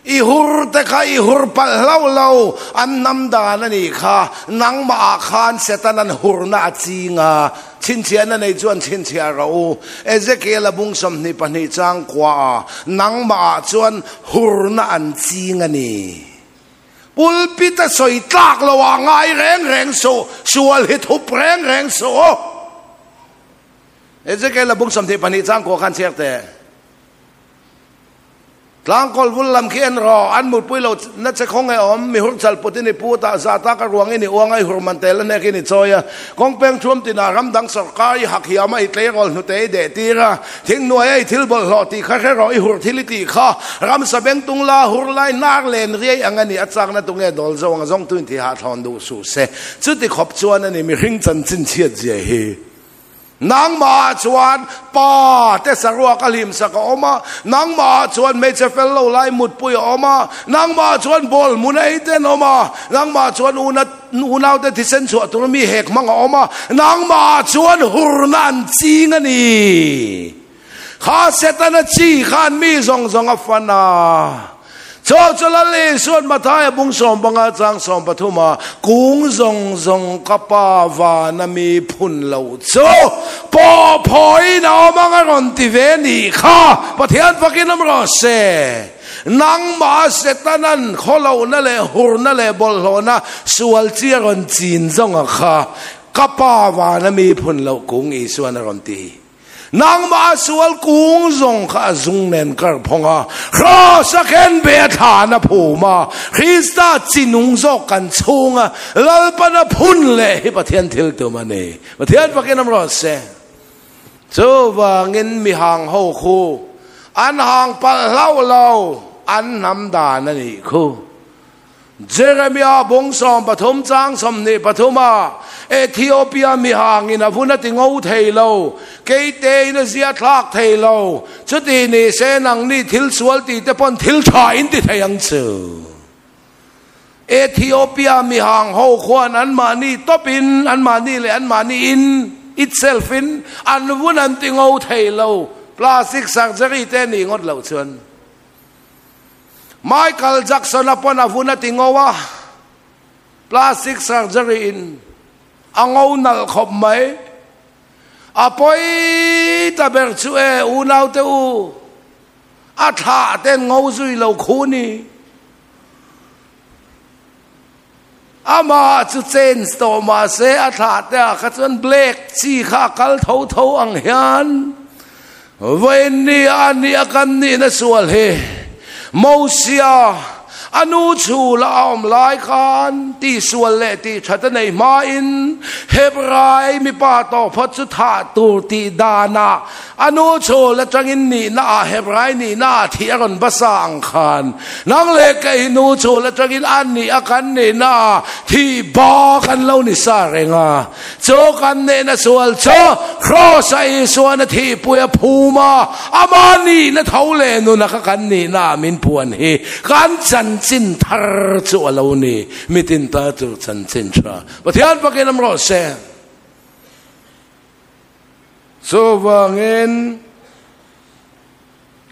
I hur te kha i hur palh hlauh lo, an hnam dan a nih kha. Nangmah ah khan Satan an hurna a ching a, chhinchhiahna nei chuan chhinchhiah rawh u. Ezekiel a bung 22 chang kua ah, nangmah ah chuan hurna an ching a ni. Pulpit a sawi tlak lo ah ngai reng reng suh, sual hi thup reng reng suh u. Ezekiel a bung 22 chang kua khan chhiar teh. Tlangkawl vul lam khi en rawh, an mutpui lo na che khawng e awm, mi hur chal put in i pu ta, za ta ka ruang in i uang a, i hur man tel a hnek in i chawi a. Kawng peng thuam tinah ram dang sawrkar i hak hiam a, i tleirawl hnute i deh tir a, thing hnuai a i thil bawlhhlawh tih kha hre rawh, i hur thil i tih kha ramsa beng tung la hur lai hnar len riai ang a ni, a chakna tu nge dawl zo ang a zawng tu in thi hahthlawn duh suh se. Chuti khawp chuan a ni mihring chanchin chhiat zia hi. Nangmahah chuan pa te saruak a hlimsak a awm a, nangmahah chuan hmeichhe fel lo lai mutpui a awm a, nangmahah chuan ball hmun ei te an awm a, nangmahah chuan una unaute thisen chhuah tur mi hek hmang a awm a, nangmahah chuan hurna an ching a ni. Kha Setana chi khan mi zawng zawng a fan a. Chaw chu Lal Isua'n Mathaia bung sawmpanga chang sawmpathuma kung zawng zawng ka Pa vana mi phun lo chu pawh phawiin a awm ang a rawn ti ve nih kha Pathian fakin awm rawh se. Nangmah Setana'n khawlohna leh hurna leh bawlhhlawhna sual chi a rawn chin zawnga kha ka Pa vana mi phun loh kung Isua'n a rawn ti. Nangmah a sual kung zawng kha a zung nen kar phawng a, Kraws a khen be a thlan a phum a, Krista chi nung zawk kan chhung a, Lalpan a phun leh hi Pathian thil tum a ni. Pathian fakin awm rawh se. Chuvangin mi hang ho khu an hang palh hlauh lo, an hnam dan a nih khu. Jeremia bung 13 chang 23 ah Ethiopia mihangin a vun a ti ngo thei lo, keite in a zia thlak thei lo, chuti ni se nangni thil sual ti te pawn thil tha in ti thei ang chu. Ethiopia mihang ho khuan anmahni tawpin, anmahni leh anmahni in, itself in, an vun an ti ngo thei lo, plastic surgery te ni ngawt loh chuan. Michael Jackson-a pawn a vun a ti ngo a, plastic surgery in a ngo nalh khawp mai. A pawi ta ber chu e unaute u, a thlah ten ngo zui lo khu ni. Amah chu change tawh mahse a thlah te ah kha chuan black chi kha a kal tho tho ang hian vawiin ni a ni a kan nihna sual hi Mosia a nu chhul a awm lai khan tihsual leh tihthat a nei hmain Hebrai mipa tawh phawt chu thah tur tih danah A nu chhul atangin nihna ah Hebrai nihna ah thih a rawn basa ang khan nang leh kei nu chhul atangin a nih a kan nihna ah thih ba kan lo ni sa reng a. Chu kan nihna sual chu Kraws a Isuan a thihpui a phum a, ama nihna tho leh nuna kha kan nihna ah min puan hi kan chanchin thar chu a lo ni. Mitin ta tur chanchin tha Pathian pakin awm rawh se. Chuvangin,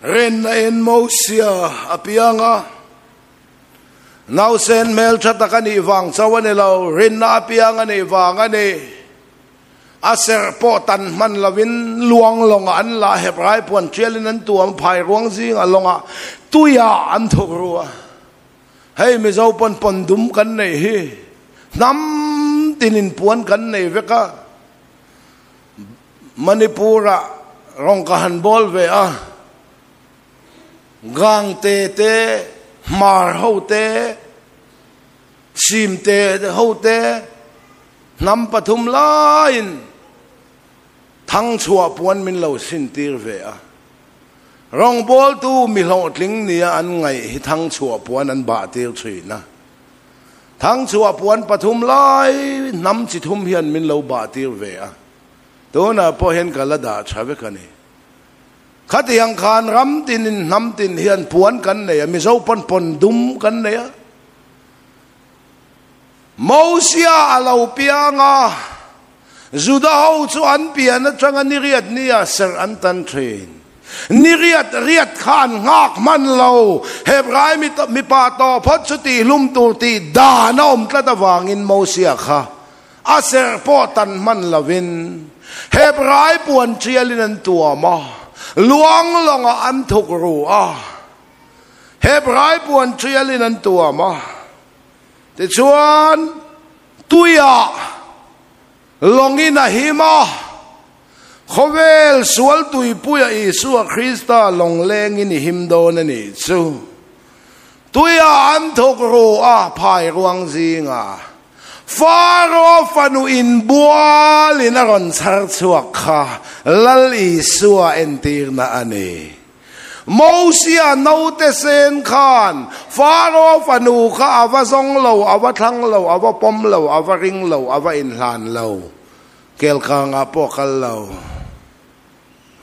rinna in Mosia a piang a, nausen hmeltha tak a nih vang chauh a ni lo, rinna a piang a nih vang a ni. A serh pawh tan hman lovin luang lawngah an la, Hebrai puan tialin an tuam, phai ruang zingah lawngah tuiah an thuk ru a. Hei Mizo pawn pawn dum kan neih hi, hnam tinin puan kan nei vek a. Manipur-ah rawng ka han bawl ve a, Gangte te, Hmar ho te, Simte ho te, hnam pathum laiin thangchhuah puan min lo sintir ve a. Rawngbawltu mi hlawhtling nia an ngaih hi thangchhuah puan an bahtir thin a. Thangchhuah puan pathum lai hnam chi thum hian min lo bah tir ve a, tunah pawh hian ka la dah tha vek a ni. Khatiang khan ram tinin hnam tin hian puan kan nei a, Mizo pawn pawn dum kan nei a. Mosia a lo piang a, Juda ho chu an pian atanga niriat nia serh an tan thin. Niriat riat kha an nghak hman lo. Hebrai mipa tawh phawt chu tihhlum tur tih dan a awm tlat avangin Mosia kha a serh pawh tan hman lovin Hebrai puan tialin an tuam a, luang lawngah an thuk ru a. Hebrai puan tialin an tuam a. Tichuan, tuiah lawngin a him a, khawvel sual tuipuia Isua Krista lawng lengin i him dawn a nih chu. Tuiah an thawk ru a, phai ruang zingah Faro fanu inbualin a rawn chhar chhuak kha Lal Isua entirna a ni. Mosia naute sen khan Faro fanu kha a va zawng lo, a va thlang lo, a va pawm lo, a va ring lo, a va inhlan lo. Kelkangah pawh kal lo,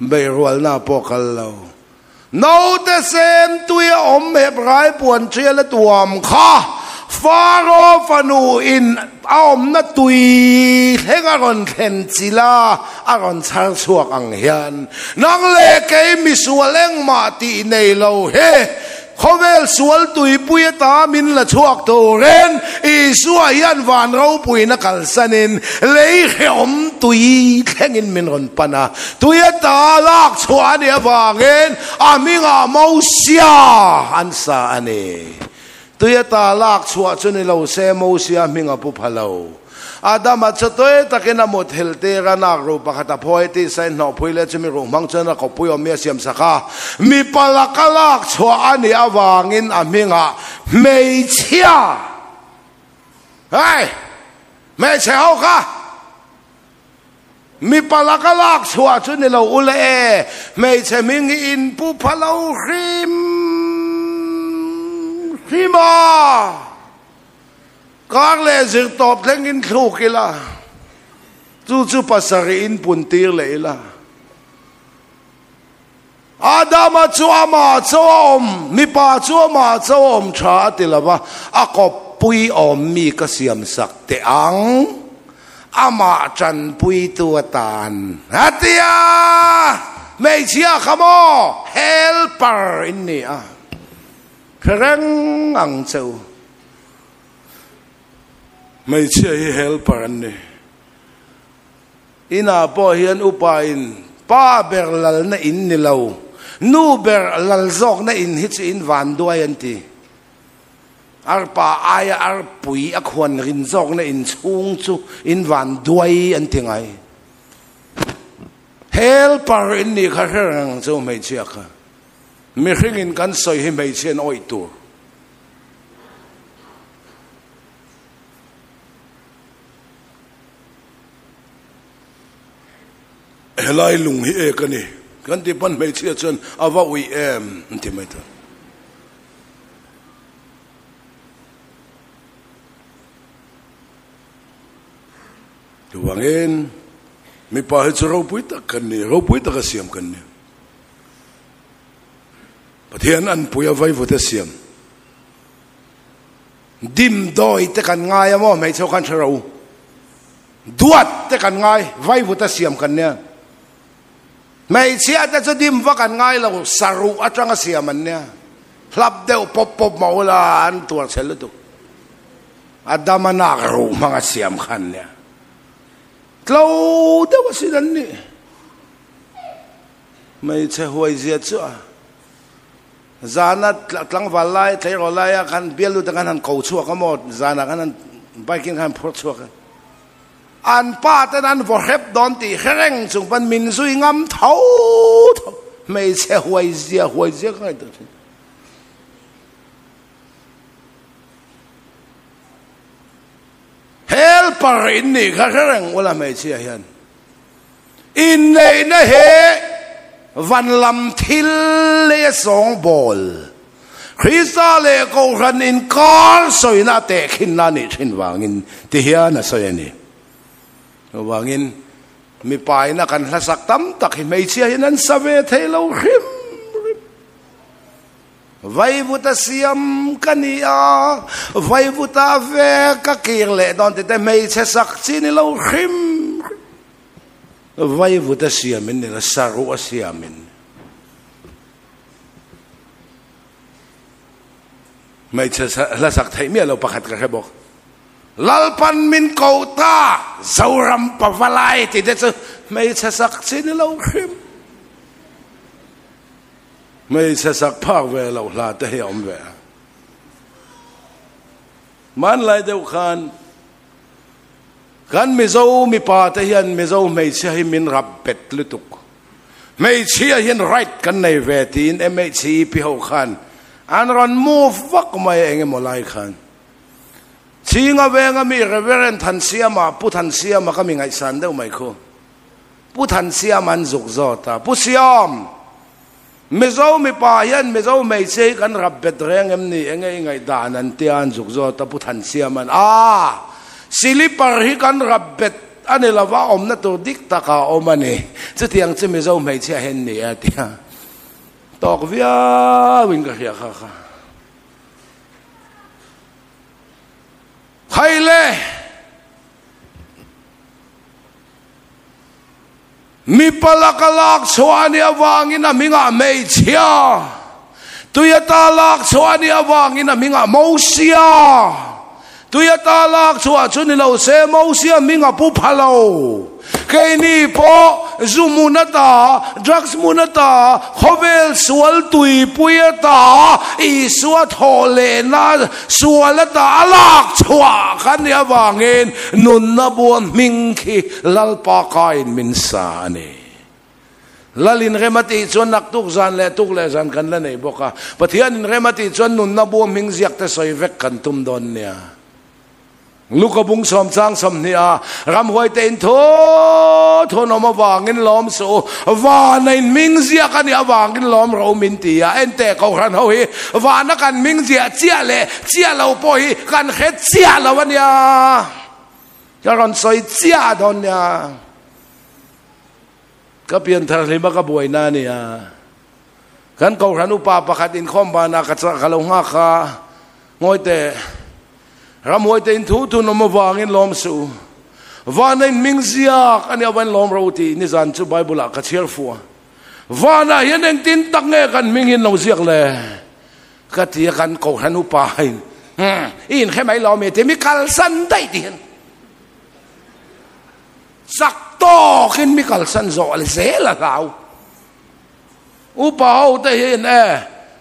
beihrualnaah pawh kal lo. Naute sem tui a awm Hebrai puan ṭial a tuam kha Faro fanu in a awmna tui thleng a rawn thlen chilh a, a rawn chhar chhuak ang hian nang leh kei misual engmah tih nei lo hi Khawvel sual tuipui ata min la chhuak turin Isua hian van ropuina kalsanin lei hrehawm tui thlengin min rawn pan a. Tui ata lak chhuah a nih avangin a hmingah Mosia an sa a ni. Tui ata lak chhuah chu ni lo se Mosia hming a pu pha lo. Adama chu tui takin a mut hil tir a, nak ruh pakhat a phawi tih sain hnawhpui leh chumi ruh hmang chuan a kawppui awm mi a siam sak a. Mipa laka lak chhuah a nih avangin a hmingah hmeichhia, hei, hmeichhe ho kha mipa laka lak chhuah chu ni lo ule e, hmeichhe hming hi in pu pha lo hrim hrim a. Kar leh zir tawp thlengin thluk ila, chu chu pasarih in pun tir leh ila. Adama chu amah cho a awm, mipa chu amah cho a awm tha a ti lova, a kawppui awm mi ka siam sak teh ang, amah tanpuitu atan a ti a, hmeichhia kha maw helper in ni a, hre reng ang che u. Hmeichhia hi helper an ni. Inah pawh hian upa in pa ber lalna in ni lo, nu ber lal zawkna in hi chu in van duai an ti. Arpa aia arpui a khuan rin zawkna in chhung chu in van duai an ti ngai. Helper in nih kha hre reng ang chu hmeichhia kha. Mihring in kan sawi hi hmeichhia in awih tur. Helai lung hi ek a ni. Kan ti pawn hmeichhia chuan a va uih em an ti mai ta. Chuvangin mipa hi chu ropui tak kan ni, ropui taka siam kan ni. Pathian an pui a vaivut a siam. Dim dawi te kan ngai a maw hmeichhe ho khan hre ro. Duat te kan ngai, vaivut a siam kan nia. Hmeichhia te chu dim vak an ngai lo, saruh atanga siam an nia. Hlap deuh pawp pawp mah ula an tuar chhe lutuk. A dam a nak ruh hmanga siam kha an nia. Tlo deuh asin an nih. Hmeichhe huai zia chu a zana tlangval lai tleirawl laia khan bial lut khan han ko chhuak a maw zanah khan han bike in khan han phur chhuak a an pa ten an vaw hrep dawn tih hre reng chung pawn min zui ngam tho tho hmeichhe huai zia huai zia ka ngaihtuah thin. Helper in nih kha hre reng ula hmeichhia hian. Inneihna hi van lam thil lei a sawngbawl, Krista leh Kohhran inkar sawina a tehkhinna a nih thin vangin ti hian a sawi a ni. Chuvangin mipaina kan hlasak tam tak hi hmeichhia hian an sa ve thei lo hrim hrim. Vaivuta siam ka ni a, vaivuta ve ka kir leh dawn tite hmeichhe sak chi ni lo hrim hrim. Vaivuta siamin ni lo, saruh a siamin. Hmeichhe hla sak theih miah lo pakhat ka hre bawk. Lalpan min ko ta, Zoram pavalai tite chu hmeichhe sak chi ni lo hrim. Hmeichhe sak phak ve loh hla te hi a awm ve a. Hmanlai deuh khan kan Mizo mipa te hian Mizo hmeichhia hi min rap bet lutuk. Hmeichhia hian right kan nei ve tiin MHCEP ho khan an rawn move vak mai a eng emaw lai khan. Chhinga venga mi Reverend Thansiama, Pu Thansiama ka mi ngaihsan deuh mai khu. Pu Thansiam an zuk zawt a, Pu Siam, Mizo mipa hian Mizo hmeichhia hi kan rap bet reng em ni? Enge i ngaihdan an tia an zuk zawt a, Pu Thansiam an, Aa, silipar hi kan rap bet. a ni lo va, awmna tur dik taka a awm a ni. Chutiang chu Mizo hmeichhia hian ni a ti a, tawk viauin ka hria kha kha. Khai le! Mipa laka lak chhuah a nih avangin a hmingah hmeichhia, tui ata lak chhuah a nih avangin a hmingah Mosia, tui ata lak chhuah chu ni lo se Mosia hming a pu pha lo. Keini pawh zu hmun ata, drugs hmun ata, khawvel sual tuipui ata, Isua thawh lehna sual ata a lak chhuah kan nih avangin nunna bua hming khi Lalpa kain min sa a ni. Lalin rem a tih chuan naktuk zan leh tuk leh zan kan la nei bawk a. Pathianin rem a tih chuan nunna bua hming ziak te sawi vek kan tum dawn nia. Luka bung sawm chang 20 a ramhuai te in thu thu an awm avangin lawm suh u, vana in hming ziak a nih avangin lawm ro min ti a. Enteh Kohhran ho hi vana kan hming ziah chiah leh chiah lo pawh hi kan hre chiah lo a nia. Ka rawn sawi chiah dawn nia. Ka pianthar hlima ka buaina a nia. Kan Kohhran upa pakhat inkhawm banah ka ka lo nghak a, ngawi teh. Ramhuai te in thu thun awm avangin lawm suh u. Vana in hming ziak a nih avangin lawm ro tih nizan chu Bible ah ka chhiar fuh a. Vanah hian engtin tak nge kan hming hi an lo ziak le? Ka ti a kan Kohhran upa in i inhre mai lo mi ti mi kalsan daih ti hian chak tawkin mi kalsan zawh zel a hlau. Upa ho te hian e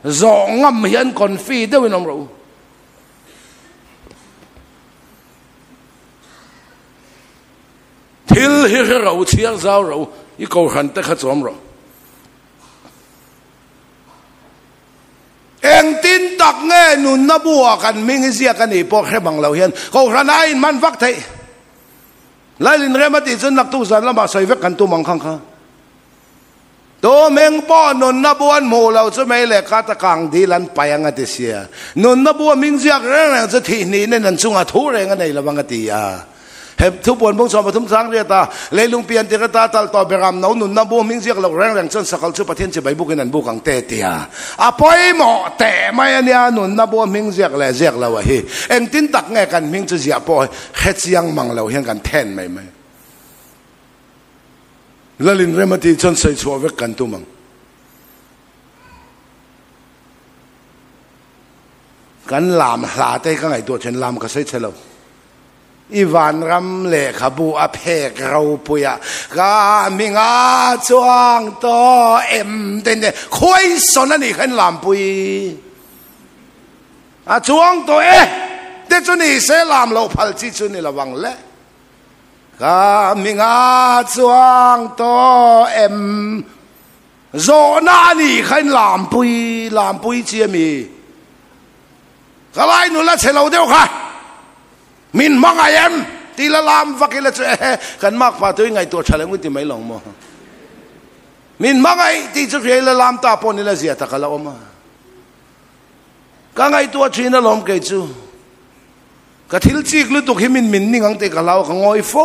zawh ngam hian confi deuhin awm rawh u. Thil hi hre rawh u, chhiar zau rawh u, i Kohhran te kha chawm rawh. Engtin tak nge nunna buah kan hming hi ziak a nih pawh hre bang lo hian Kohhran a inhman vak theih. Lailin rem a tih chuan naktuk zan lamah sawi vek kan tum ang khang kha. Tu hming pawh nunna bu an hmuh lo chu mei leh khat a kang dil an paih ang a ti sia. Nunna bu a hming ziak reng reng chu thih hnih nen an chungah thu reng a nei lo ang a ti a. He thupuan bung sawm pathum chang riat a, leilung pian tir ata tal tawh beram no nunna bu hming ziak loh reng reng chuan sakal chu Pathian chibai bukin an buk ang te tia a pawimawh teh mai a nia nunna bu hming ziak leh ziak lo a hi engtin tak nge kan hming chu ziah pawh hre chiang mang lo hian kan then mai mai. Lalin rem a tih chuan sawi chhuah vek kan tum ang. Kan lam hla te ka ngaihtuah thin lam ka sawi chhe lo. I vanram lehkhabu a phek ropuia ka hminga chuang tawh em te nen khuaisawn a nih kha in lampui a chuang tawh e te chu ni se lam loh phal chi chu ni lo ang le ka hminga chuang tawh em zawhna a nih kha in lampui lampui chi a mi ka lai nula chhe lo deuh kha. Min hmangaih em? Ti la lam vak ila chu ehe, kan makpa tui ngaihtuah tha leh ngawt ti mai lo maw? Min hmangaih tih chu hria ila lam ta pawh ni la zia tak a la awm a. Ka ngaihtuah thin alawm kei chu. Ka thil chik lutuk hi min min ning ang tih ka hlau a, ka ngawi fo.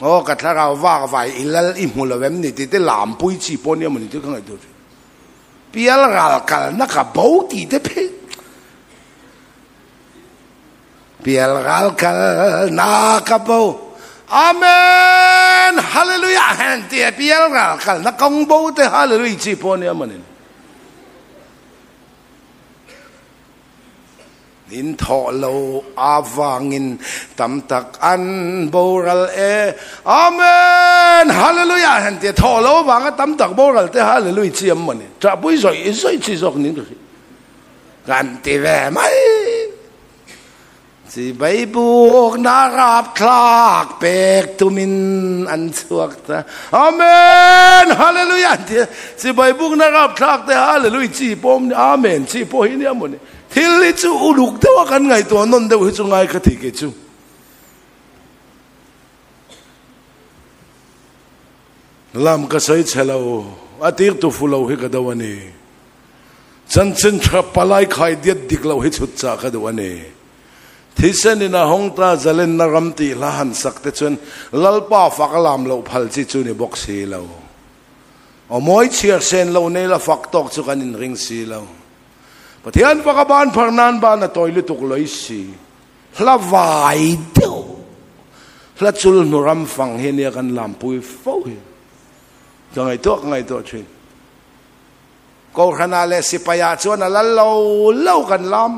Aw ka thlarau vak vai i lal i hmu lo em ni tih te lampui chi pawh nia mawni chu ka ngaihtuah thin. Pial ral kalna ka bo tih te phei Pial ral kalna ka bo Amen Hallelujah hen ti pial ral kalna kawng bo te Hallelujah chi pawh nia mawni. In thawh lo avangin tam tak an boral e. Amen! Hallelujah! Han tia thawh lo avanga tam tak boral te hallelujah chi am mawni. Ṭahpui zawih zawih chi zawk nin ka hrilh. Kan ti ve mai. Chibai bukna rapthlak pek tumin an chhuak ta. Amen! Hallelujah! An ti a. Chibai bukna rapthlak te hallelujah chi pawh awm ni. Amen chi pawh hi nia mawni. Thil hi chu uluk deuha kan ngaihtuah nawn deuh hi chu ngai ka thei kei chu. Lam ka sawi chhe lo, a tir tu fu lo hi ka do a ni. Chanchin tha palai khai diat dik lo hi chhut chah ka duh a ni. Thisen in a hawng ta zalenna ram tih hla han sak te chuan Lalpa fak a lam loh phal chi chu ni bawk si lo. Aw mawi chhiar sen lo nei la fak tawk chu kan inring si lo. Pathian fak a ban phar nan ban a tawi lutuk loi si. Hla vai deuh hla chul hnu ram fang hi nia kan lampui fo hi. Ka ngaihtuah ka ngaihtuah thin. Kohhranah leh sipaiah chuan a lal lo lo kan lam.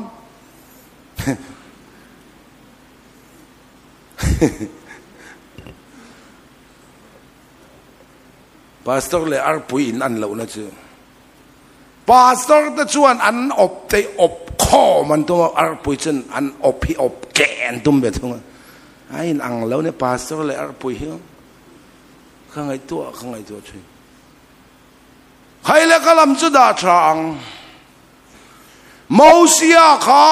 Pastor leh arpui in an lohna chu Pastor te chuan an awp te awp khawm an tum a, arpui chuan an awp hi awp keh an tum ve thung a. A in ang lo nia pastor leh arpui hi ka ngaihtuah ka ngaihtuah thin. Khai le ka lam chu dah tha ang. Mosia kha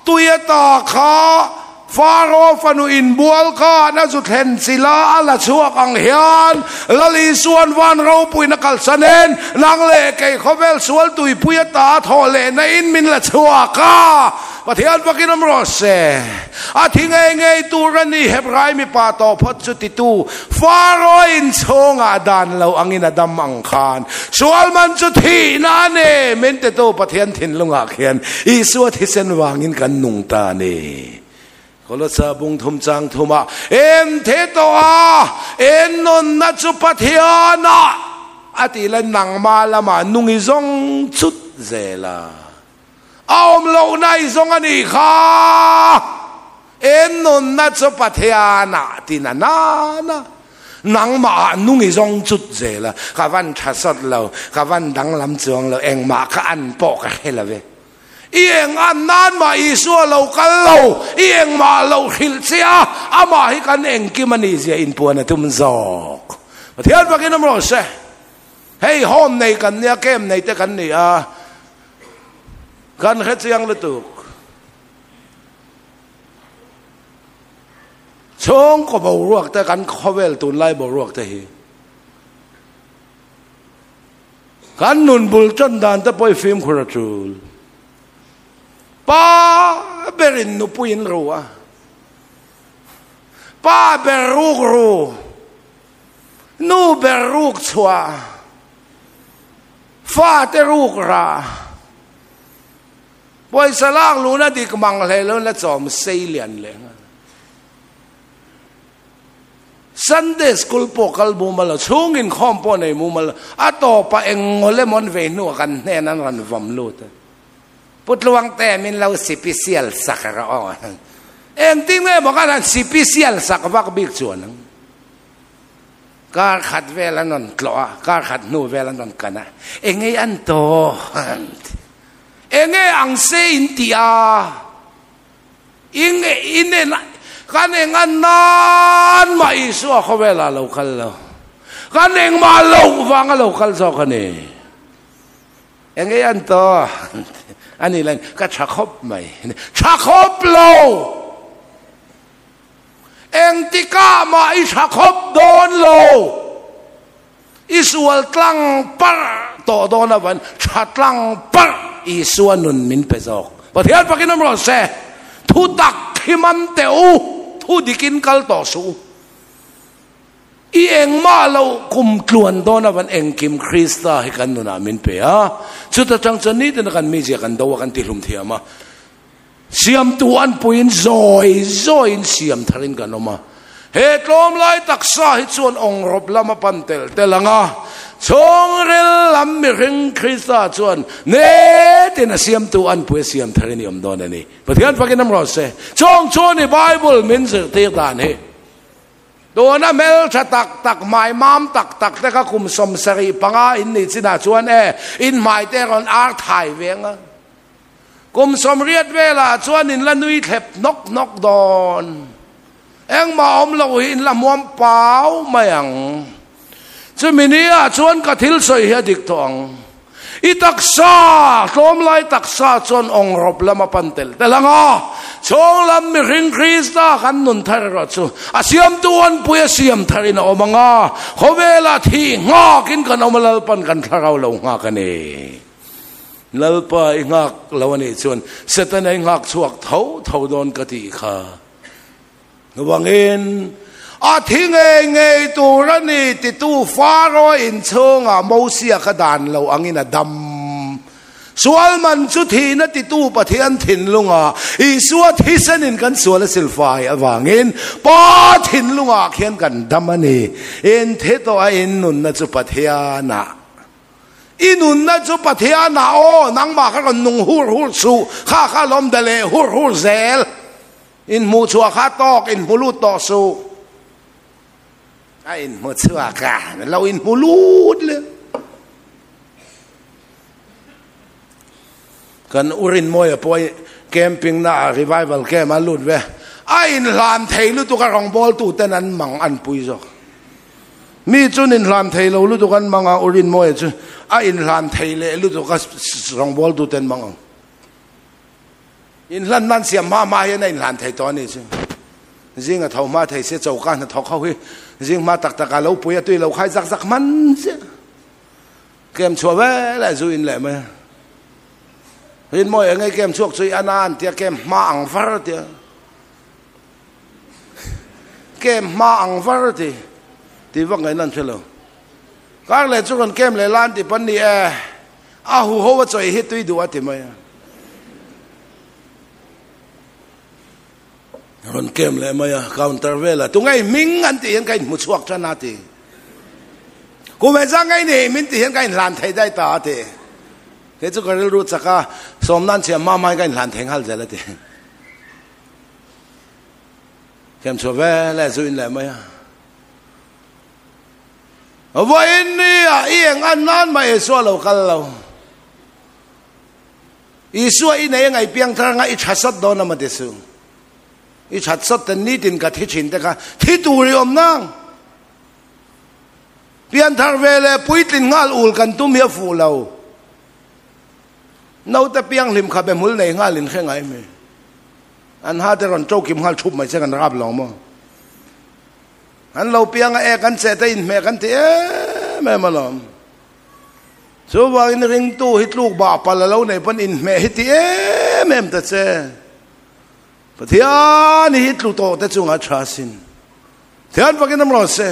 tui ata kha Faro fanu inbual khan a zu thlen chila a la chhuak ang hian Lal Isuan van ropuina kalsan en nang leh kei khawvel sual tuipui ata a thawh lehna in min la chhuak a. Pathian fakin awm rawh se. A thi ngei ngei tur a ni Hebrai mipa tawh phawt chu titu Faro inchhungah dan lo angin a dam ang khan sual man chu thihna a ni min titu Pathian thinlungah khian Isua thisen vangin kan nung ta a ni. Kolosa bung thum chang thumah en the tawh a, en nunna chu Pathianah a tih lai nangmah lamah nungi zawng chut zel a. A awm lohna i zawng a nih kha. En nunna chu Pathianah ti na nana. Nangmah ah nung i zawng chut zel a, ka van tha sawt lo, ka van danglam chuang lo, engmah ka an pawh ka hre lo ve. I eng an nan mah Isua lo kal lo, i engmah lo hrilh che a, amah hi kan engkim a nih zia inpuan a tum zawk. Pathian fakin awm rawh se. Hei home nei kan nia, camp nei te kan ni a, Kan hre chiang lutuk. Chhungkaw boruak te kan khawvel tunlai boruak te hi kan nun bul tan dan te pawh i fimkhur a tul. Pa berin nupuiin ru a, pa ber ruk ru, nu ber ruk chhuah. Fate ruk rah. Pawisa lak luhna dik mang hlei lo la chawm sei lian leh nghal. Sunday school pawh kal mumal lo, chhung inkhawm pawh nei mumal lo, a tawpah eng ngaw lemon vei hnuah kan hnen an rawn vawm lut a. Pu Tluangte min lo sipisial sak rawh aw. Engtin nge maw kan han sipisial sak vak bik chuan ang. Kar khat vel an rawn tlawh a, kar khat hnu vel an rawn kan a, Enge an tawh? an ti. Enge ang se in ti a? Ing in en kan eng an nan mah Isua khawvelah a lo kal lo. Kan engmah loh vang a lo kal zawk a ni. Enge an tawh? an ti. Ani lahin, Ka tha khawp mai. Tha khawp lo! Engtikah mah i tha khawp dawn lo. I sual tlang parh tawh dawn avangin tha tlang parh Isua nun min pe zawk. Pathian fakin awm rawh se. Thu tak hi man teh u, thu dikin kal tawh suh u. I engmah lo kum tluan dawn avangin engkim Krista hi kan nunah min pe a. Chuta tang chuan nitin a kan mizia kan do a, kan tihlum thiam a. Siamtu an puiin zawi zawiin siam tharin kan awm a. He tlawmlai taksa hi chuan awngrawp lam a pan tel tel ang a, chhungril lam mihring Krista chuan netin a siamtu an pui a siam tharin i awm dawn a ni. Pathian fakin awm rawh se. Chawng chu ni Bible min zirtir dan hi. Tuna hmeltha tak tak, hmai mam tak tak te kha kum 75 in nih chinah chuan e, in hmai te rawn ar thai ve ang a. Kum 80 velah chuan in la nui thlep nawk nawk dawn. Engmah awm lo hi in la hmuam pau mai ang. Chumi ni ah chuan ka thil sawi hi a dik tawh ang. I taksa, tlawmlai taksa chuan awngrawp lam a pan tel tel ang a. Chhawng lam mihring Krista kan nun thar erawh chu a siamtu anpui a siam tharin a awm ang a. Khawvelah thih nghakin kan awm a, Lalpan kan thlarau lo nghak a ni. Lalpa i nghak lo a nih chuan Setana i nghak chhuak tho tho dawn ka tih kha. Chuvangin, a thi ngei ngei tur a ni titu Faro inchhungah Mosia kha dan lo angin a dam. Sual man chu thihna titu Pathian thinlungah Isua thisenin kan sual a silfai avangin Pa thinlungah khian kan dam a ni. In thi tawh a in nunna chu Pathianah. I nunna chu Pathianah aw, nangmah kha rawn nung hur hur suh, kha kha lawm da leh hur hur zel. In hmuh chhuah kha tawk in hmu lut tawh suh. A in hmu chhuak a, lo in hmu lut le. Kan urin mawi a pawi camping na ah revival camp a lut ve. A in hlan thei lutuk a rawngbawl tu ten an mang an pui zawk. Mi chun in hlan thei lo lutuk an mang a urin mawi chu a in hlan thei leh lutuk a rawngbawl tu ten mang ang. Inhlan nan siam hma hma hian a inhlan thei tawh a nih chu. Zing a tho hma thei se choka hnathawk ho hi zing hma tak tak ah lo pui a tui lo khai zak zak hman chiah. Kem chhuah ve leh zu in leh mai a. Rinmawi eng nge kem chhuak chu i an a an tia kem hma ang var tia. Kem hma ang var ti ti vak ngaihna an hre lo. Kar leh chu rawn kem leh la an ti pawn ni e. A huho a chawi hi tui duh a ti mai a. Rawn kem leh mai a, counter vela tunge hming an tih hian ka inhmu chhuak tan a ti. Kum he zang ngei ni min tih hian ka inhlan thei daih ta a ti. Kei chu ka rilru chak a, sawmnan chhiam hma hma in ka inhlan thei nghal zel a ti. Kem chhuah ve leh zu in leh mai a. Vawiin ni ah i eng an nan mah Isua lo kal lo. Isua i nei a ngaih piang thar anga i tha sawt dawn a mate su. I that sawt ten nitin ka thi thin te kha thi tur i awm nang. Pian thar ve leh puitlin nghal ul kan tum hi a fuh lo. Naute pianghlim kha be hmul nei nghal in hre ngai mi. An ha te rawn to kim nghal thup mai che kan rap lo maw. An lo piang a e kan che te inhmeh kan ti em em alawm. Chuvangin ringtu hi tluk bah pal a lo nei pawn inhmeh hi ti em em ta che. Pathian hi tlu tawh te chunga tha sin. Thian fakin awm rawh se.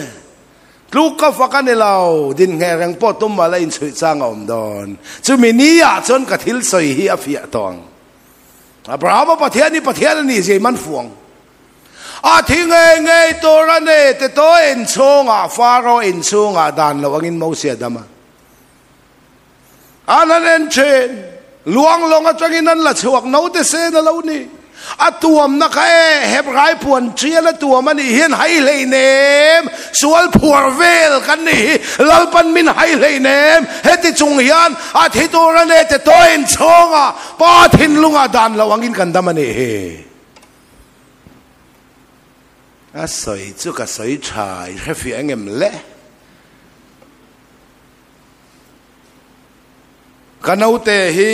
Tluk ka fak a ni lo, din ngheh reng pawh tum mah la inchhuih chang a awm dawn. Chumi ni ah chuan ka thil sawi hi a fiah tawh ang. Abrahama Pathian hi Pathian a nih zia i man fuang. A thi ngei ngei tur a ni ti to inchhungah Faro inchhungah dan lo angin Mosia dam a. An han en thin, luang lawng atangin an la chhuak naute sen a lo ni. A tuamna kha e, Hebrai puan tial a tuam a nih hian hai hleinem, sual phuar vel kan nih hi, Lalpan min hai hleinem, heti chung hian a thi tur a ni ti to inchhungah Pa thinlungah dan lo angin kan dam a nih hi. A sawi chu ka sawi tha i hre fiah engem le? Ka naute hi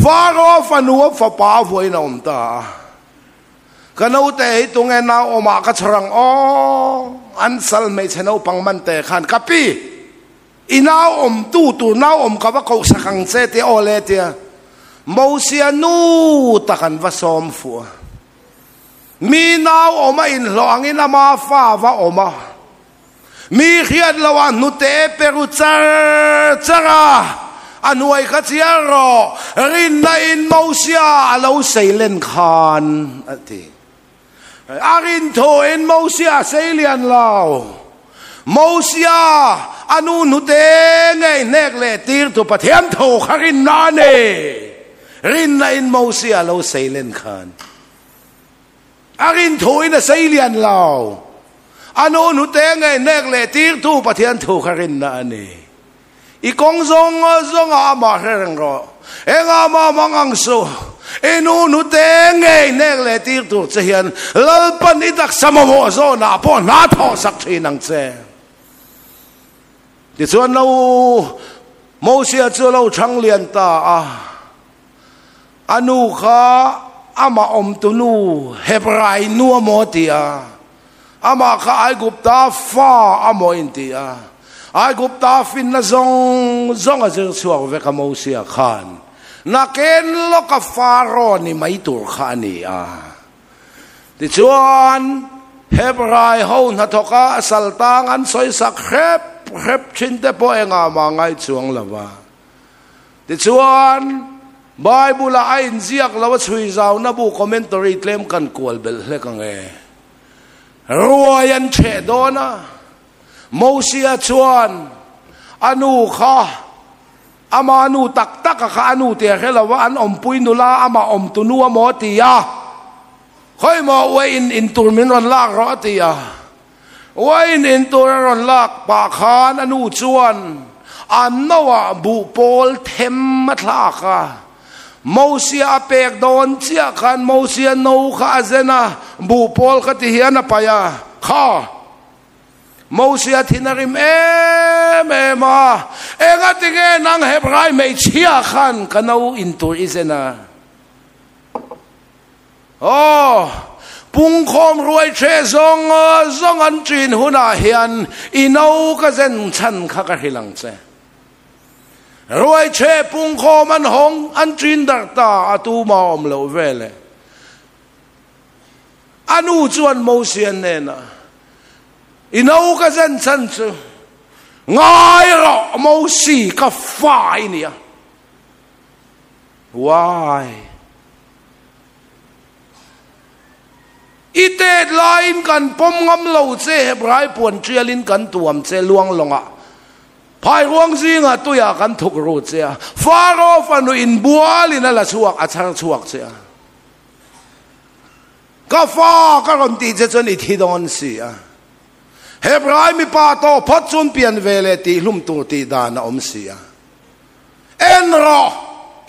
Faro fanu a fapa a vuain a awm ta a. Ka naute hi tunge nau awmah ka chhawr ang aw? An sal hmeichhe naupang man te khan ka pi i nau awm tu tur nau awm ka va koh sak ang che tia aw le tia Mosia nu tak an va sawm fuh a. Mi nau awm a inhlawh angin ama fa va awm a, mi hriat loh a hnute pe ru char char a, a hnuai kha chiar rawh, rinna in Mosia a lo sei len khan a ti. A rin thu in Mosia a sei lian lo. Mosia a nu hnute ngei hnek leh tir tu Pathian tho kha rinna a ni. Rinna in Mosia a lo sei len khan. A rin thu in a sei lian lo. A nu hnute ngei hnek leh tir tu Pathian thu kha rinna a ni. I kawng zawng zawngah amah hre reng rawh. Engah mah mang ang suh. I nu hnute ngei hnek leh tir tur che hian Lalpan i taksa mamawh zawnah pawh hna thawh sak thin ang che. Tichuan lo Mosia chu a lo chhang lian ta a. A nu kha amah awmtu nu Hebrai nu a maw ti a, amah kha Aigupta fa a maw in ti a. Aigupta finna zawng zawng a zir chhuak vek a Mosia khan. Nakin lawka Faro ni mai tur kha a ni a. Tichuan, Hebrai ho hnathawka saltang an sawi sak hrep hrep thin te pawh engah mah ngai chuang lo va. Tichuan, Bible-ah a inziak lo a chhui zauna bu commentary tlem kan kual belh hlek ang e. Ruai an cheh dawn a, Mosia chuan a nu kha Ama nu tak tak a kha a nu tih a hre lo a, an awmpui nula amah awmtu nu a maw a ti a, Khawi maw uain in tur min rawn lak rawh a ti a, uain in tur a rawn lak pah khan a nu chuan a noah buh pawl them a thlak a, Mosia a pek dawn chiah khan Mosia no kha a zen a, buh pawl kha ti hian a paih a, Kha! Mosia thin a rim em em a, Engatinge nang Hebrai hmeichhia khan ka no in tur i zen a? Aw, pungkhawm ruai ṭheh zawng zawng an ṭin hunah hian i no ka zen chhan kha ka hrilh ang che. Ruai ṭheh pungkhawm an hawng an ṭin darh ta a tuma awm loh veleh. A nu chuan Mosia hnenah, I no ka zen chhan chu ngai rawh, Mosi, ka fa i nia. Why? I tet laiin kan pawm ngam lo che, Hebrai puan tialin kan tuam che luang lawngah. Phai ruang zingah tuiah kan thuk ru che a, Faro fanu inbualin a la chhuak, a chhar chhuak che a. Ka fa ka rawn tih che chuan i thi dawn si a. Hebrai mipa tawh phawt chuan pian ve leh tih hlum tur tih dan a awm si a. En rawh,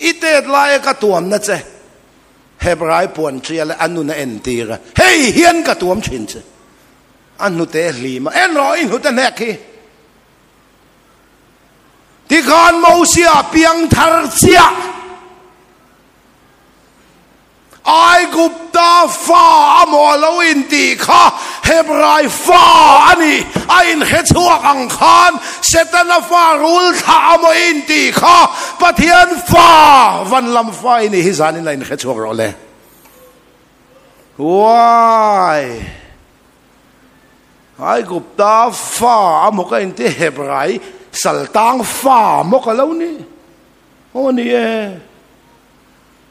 i tet laia ka tuamna che Hebrai puan ṭial a nun a entir a, hei hian ka tuam ṭhin che. A hnute a hlim a, en rawh i hnute hnek hi. Tikhan Mosia piang thar chiah. Aigupta fa a maw lo intih kha Hebrai fa a nih a inhre chhuak ang khan Setana fa rul thlah a maw intih kha Pathian fa van lam fa i nih hi zanin a inhre chhuak rawh le. Why? Aigupta fa a maw ka inti Hebrai saltang fa maw ka lo ni? Aw ni e.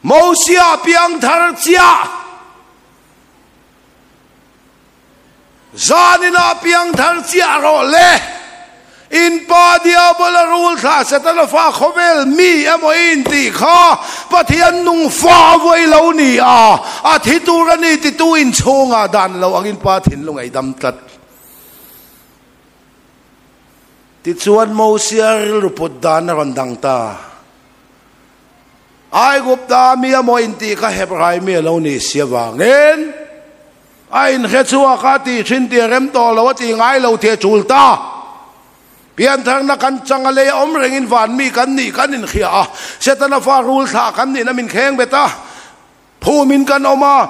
Mosia piang thar chiah, zaninah piang thar chiah rawh le, in pa Diabola rul thlah Setana fa khawvel mi emaw i intih kha Pathian nung fa vawi lo ni a, a thi tur a ni titu inchhungah dan lo angin pa thinlung ei dam tlat. Tichuan Mosia rilru put dan a rawn dang ta. Aigupta mi a maw intih kha Hebrai mi a lo nih si avangin a inhre chhuak a, tih thin tih a rem tawh lo a tih ngai lo tih a tul ta. Piantharna kan chang a lei a awm rengin van mi kan nih kan inhria a, Setana fa rul thlah kan nihna min kheng bet a. Phumin kan awm a,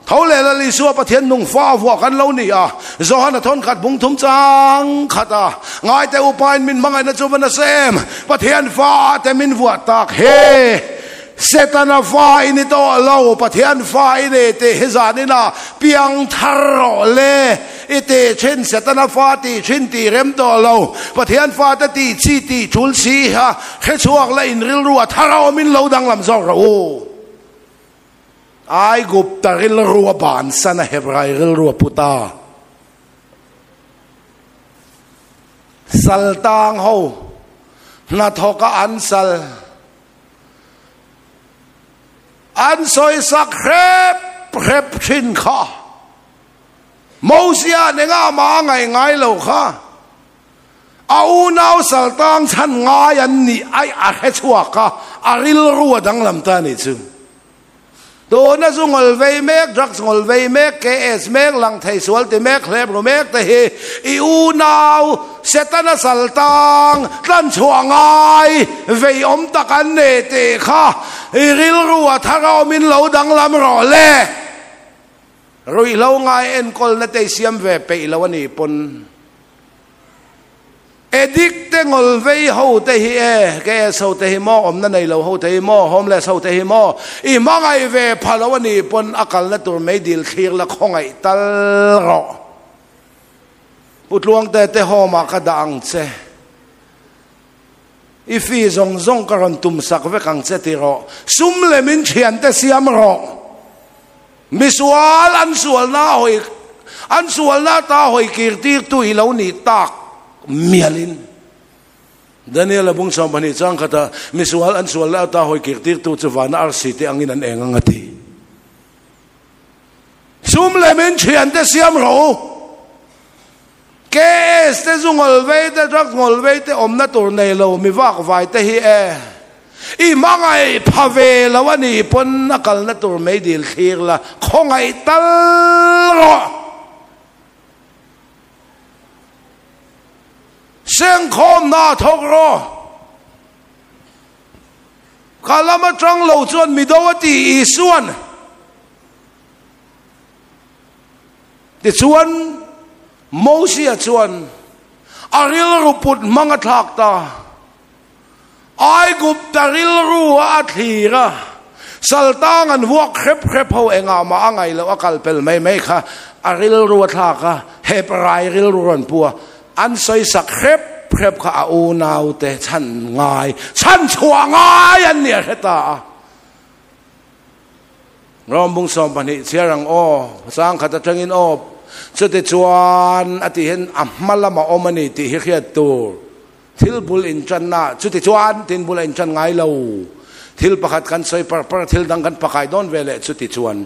tho leh Lal Isua Pathian nung fa vuah kan lo ni a, Johana thawn khat bung thum chang khat a, Ngaite upain min hmangaihna chu va nasa em, Pathian fa a te min vuah tak he, Setana fa i ni tawh lo, Pathian fa i ni tih hi zaninah piang thar rawh le, i tih thin Setana fa tih thin tih rem tawh lo, Pathian fa te tih chi tih tul si ha, hrechhuak la in rilru a thar a awmin lo danglam zawk rawh u. Aigupta rilru a bansan a, Hebrai rilru a pu ta. Sal tang ho hnathawk a an sal an sawisak hrep hrep thin kha. Mosia nengah mah a ngaih ngai lo kha. A unau saltang chhan ngai an nih aih a hre chhuak a, a rilru a danglam ta a nih chu. Tuna zu ngawl vei mek, drugs ngawl vei mek, KS mek, lang thei sual ti mek, hlep ru mek te hi i unau Setana saltang tlan chhuah ngai vei awm tak an ni tih kha i rilru a thar a awmin lo danglam rawh le. Ruihhlo ngai enkawlna te i siam ve peih lo a nih pawn. Addict te ngol vei ho te hi e, KS ho te hi maw, awmna nei lo ho te hi maw, homeless ho te hi maw, i hmangaih ve pha lo a nih pawn a kalna tur meidil thlir la khawngaih tal rawh. Pu Tluangte te home ah ka dah ang che. I fee zawng zawng ka rawn tum sak vek ang che ti rawh. Sum lem in thiante siam rawh. Misual an sualna hawi an sualna ta hawi kir tirtu i lo nih tak mialin. Daniel-a bung 12 chang khata misual an sualna ata hawi kir tirtu chu vana arsi te angin an eng ang a ti. Sum lemin thiante siam rawh u. KS te zu ngawl vei te, drugs ngawl vei te awmna tur nei lo mi vak vai te hi e. I hmangaih pha ve lo a nih pawn a kalna tur meidil thlir la, khawngaih tal rawh. Sengkhawmna a thawk rawh. Ka lam atang lo chuan mi do a ti Isuan. Tichuan, Mosia chuan a rilru put hmang a thlak ta. Aigupta rilru a a thlir a, saltang an vuak hrep hrep ho engah mah a ngaih loh a kal pel mai mai kha a rilru a thlak a, Hebrai rilru rawn pu a, an sawi sak hrep hrep kha a unaute chhan ngai, chhan chhuah ngai an nih a hre ta a. Rom bung 12 chhiar ang aw, sang khat atangin aw, chuti chuan a tih hian a hma lama awm a ni tih hi hriat tur. Thil bul intanna, chuti chuan tin bul a intan ngai lo. Thil pakhat kan sawi par par, thil dang kan pakai dawn ve leh chuti chuan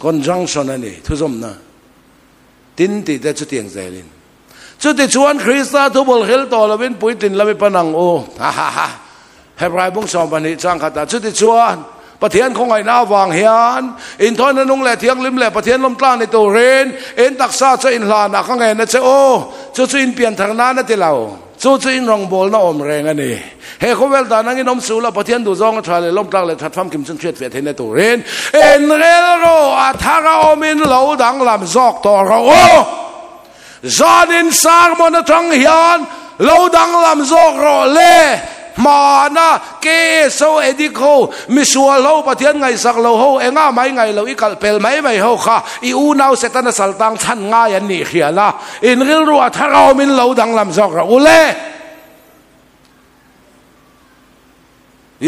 conjunction a ni, thuzawmna. Tin tih te chutiang zelin. Chuti chuan Krista thubul hril tawh lovin puitlin lam i pan ang u. Ha ha ha. Hebrai bung 12 chang khatah chuti chuan Pathian khawngaihna avang hian inthawina nung leh thianghlim leh Pathian lawmtlang ni turin in taksa chu inhlanah ka ngen a che u. Chu chu in pianthar nan a ti lo. Chu chu in rawngbawlna awm reng a ni. He khawvel dan angin awm suh la, Pathian duhzawng a tha leh lawmtlak leh that famkim chun hriat feh theihna turin in rilru a thar a awmin lo danglam zawk tawh rawh u. Zanin sermon atang hian lo danglam zawk rawh le. Hmana KSO Addict ho, misual ho, Pathian ngaihsak lo ho, engah mai ngaih lo i kalh pel mai mai ho kha i unau Setana saltang chhan ngai an nih hrial a, in rilru a thar a awmin lo danglam zawk rawh u le.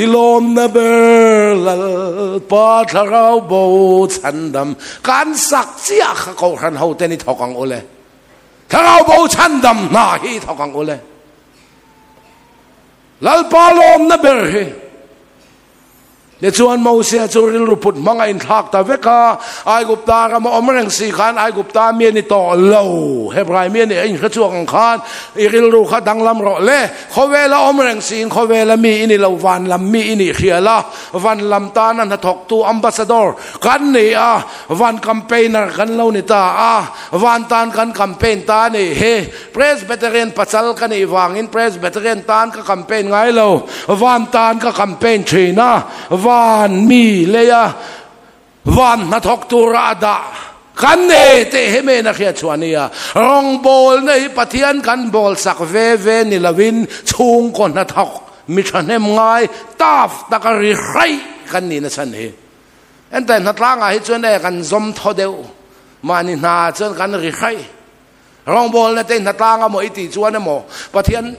I lawmna ber Lalpa thlarau bo chhandam kan sak chiah kha Kohhran ho ten i thawk ang u le. Thlarau bo chhandam hna hi i thawk ang u le. Lalpa lawmna ber hi. Tichuan Mosia chu rilru put hmang a inthlak ta vek a, Aigupta rama awm reng si khan Aigupta mi a ni tawh lo. Hebrai mi a nih a inhre chhuak ang khan i rilru kha danglam rawh le. Khawvela awm reng siin khawvela mi i ni lo, van lam mi i nih hrial a, van lam tana hnathawktu ambassador kan ni a, van campaigner kan lo ni ta a, van tan kan campaign ta a nih hi. Presbyterian pachal ka nih vangin Presbyterian tan ka campaign ngai lo, van tan ka campaign thin a, van mi leia van hnathawk tura a dah kan nei tih hi men a hriat chhuah a nia. Rawngbawlna hi Pathian kan bawlsak ve ve ni lovin chhungkaw hnathawk mi thahnem ngai taf taka ri hraih kan nih nachhan hi. Entai hnatlangah hi chuan e kan zawm thaw deuh, mahni hna chuan kan ri hraih. Rawngbawlna te hnatlang emaw i tih chuan emaw, Pathian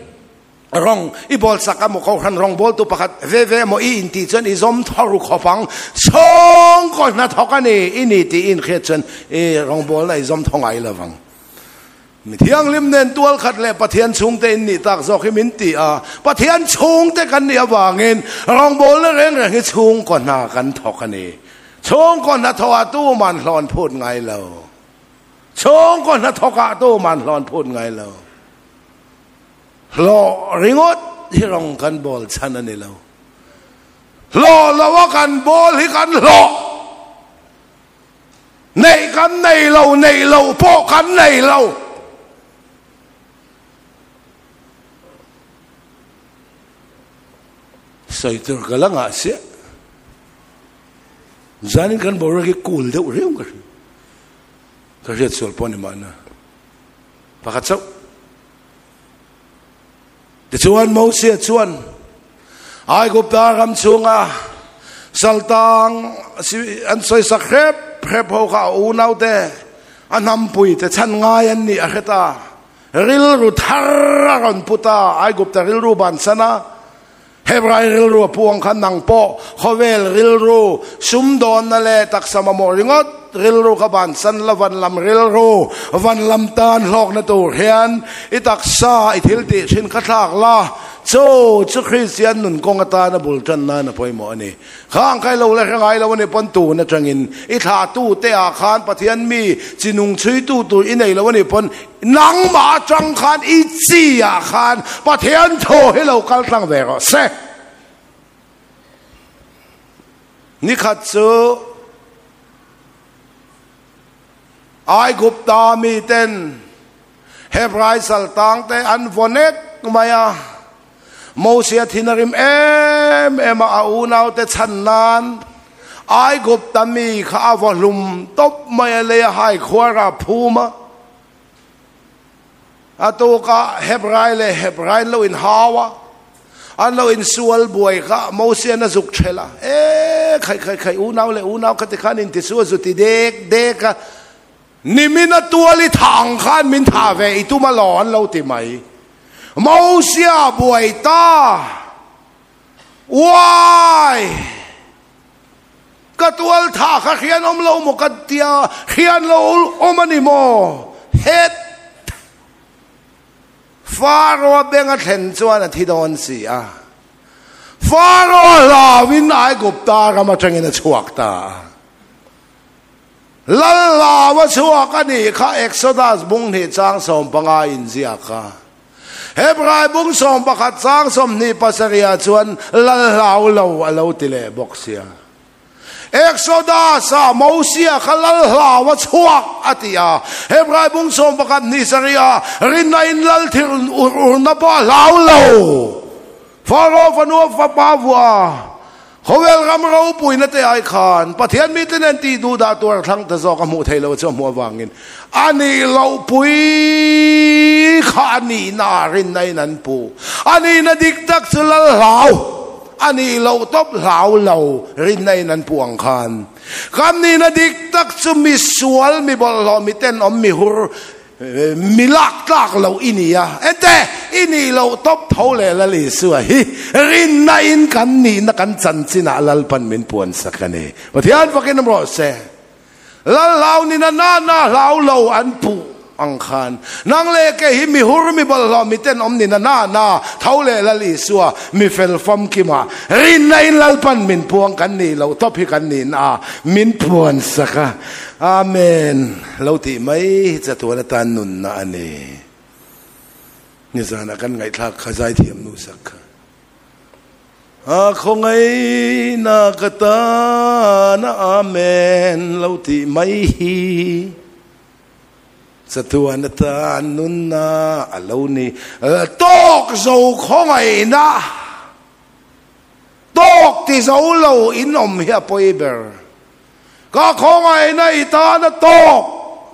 rawng i bawlsak emaw, Kohhran rawngbawltu pakhat ve ve emaw i intih chuan i zawm thaw ru khawp ang. Chhawngkaw hnathawk a ni i ni tih i inhriat chuan i rawngbawlna i zawm thaw ngai lo vang. Mi thianghlim nen tual khat leh Pathian chhungte in nih tak zawk hi min ti a, Pathian chhungte kan nih avangin rawngbawlna reng reng hi chhungkaw hna kan thawk a ni. Chhungkaw hnathawhah tuman hlawn phut ngai lo. Chhungkaw hnathawkah tuman hlawn phut ngai lo. Hlawh ringawt hi rawng kan bawl chhan a ni lo. Hlawh lo a kan bawl hi kan hlawh. Neih kan nei lo, neih loh pawh kan nei lo. Sawi tur ka la ngah siah. Zanin kan boruak hi cool deuh riau ka hria. Ka hriat sual pawh a ni mahna. Pakhat chauh. Tichuan Mosia chuan Aigupta ram chhunga saltang an sawisak hrep hrep ho kha a unaute a hnampui te chhan ngai an nih a hre ta. Rilru thar a rawn pu ta, Aigupta rilru bansan a, Hebrai rilru a pu ang khan nang pawh khawvel rilru, sumdawnna leh taksa mamawh ringawt rilru kha bansan la van lam rilru, van lam tan hlawkna tur hian i taksa i thil tih thin kha thlak la, chu chu Kristian nun kawng atana bul tan nan a pawimawh a ni. Khang kha i lo la hre ngai lo a ni pawn tun atangin i thlahtute ah khan Pathian mi chi nung chhuitu tur i nei lo a ni pawn Nangmah atang khan i chi ah khan Pathian thaw hi lo kal tlang ve rawh se. Nikhat chu Aigupta miten Hebrai saltang te an vaw nek mai a, Mosia thin a rim em em a, a unaute chhan nan Aigupta mi kha a vaw hlum tawp mai a, lei a hai khuar a phum a. A tukah Hebrai leh Hebrai an lo inhau a, an lo insual buai kha Mosian a zuk ṭhelh a, E khai khai khai, unau leh unau kha tikhan intisu a zu ti dek dek a, Nimin a tual i thah ang khan min thah ve i tum alaw an lo ti mai. Mosia buai ta. Uai! Ka tual thah kha hrian awm lo maw ka tia, hrian lo awm a ni maw? Het! Faro-a beng a thlen chuan a thi dawn si a. Faro-a hlauin Aigupta ram atangin a chhuak ta a. Lallau a chhuak a nih kha Exodus bung hnih chang 15 inziak a. Hebrai bung 11 chang 27 ah chuan Lallau lo a lo ti leh bawk sia. Exodus ah Mosia kha Lalhlau a chhuak a ti a. Hebrai bung 11 hnih sarih ah rinna in Lal thir urna pawh a hlau lo. Faro fanu a fapa vuah khawvel ram ropuina te ai khan Pathian mite nen tih duh dah tur thlang ta zawk a hmuh theih loh chu a hmuh avangin a nih loh pui kha a nihna ah rinna in an pu. A nihna dik tak chu lal hlau, a nih loh tawp hlau lo rinna in an pu ang khan kan nihna dik tak chu misual, mi bawlhhlawh, mi tenawm, mi hur, Mi lak tlak loh i ni a, ente i nih loh tawp tho leh Lal Isua hi rinna in kan nihna kan chanchinah Lalpan min puan sak a ni. Pathian fakin awm rawh se. Lal hlau ni na na na hlau lo an puh ang khan nang leh kei hi mi hur mi bawlhhlawh mi tenawm ni na na na tho leh Lal Isua mi fel famkimah rinna in Lalpan min puang kan nih loh tawp hi kan nihna a min puan sak a. Amen. Lo tih mai hi chatuan atan nunna a ni. Nizanah kan ngaihthlak kha zaithiam nu sak kha. A khawngaihna ka tana Amen lo tih mai hi chatuan atan nunna a lo ni. Tawk zo khawngaihna tawk ti zo lo in awm hi a pawi ber. Ka khawngaihna i tan a tawk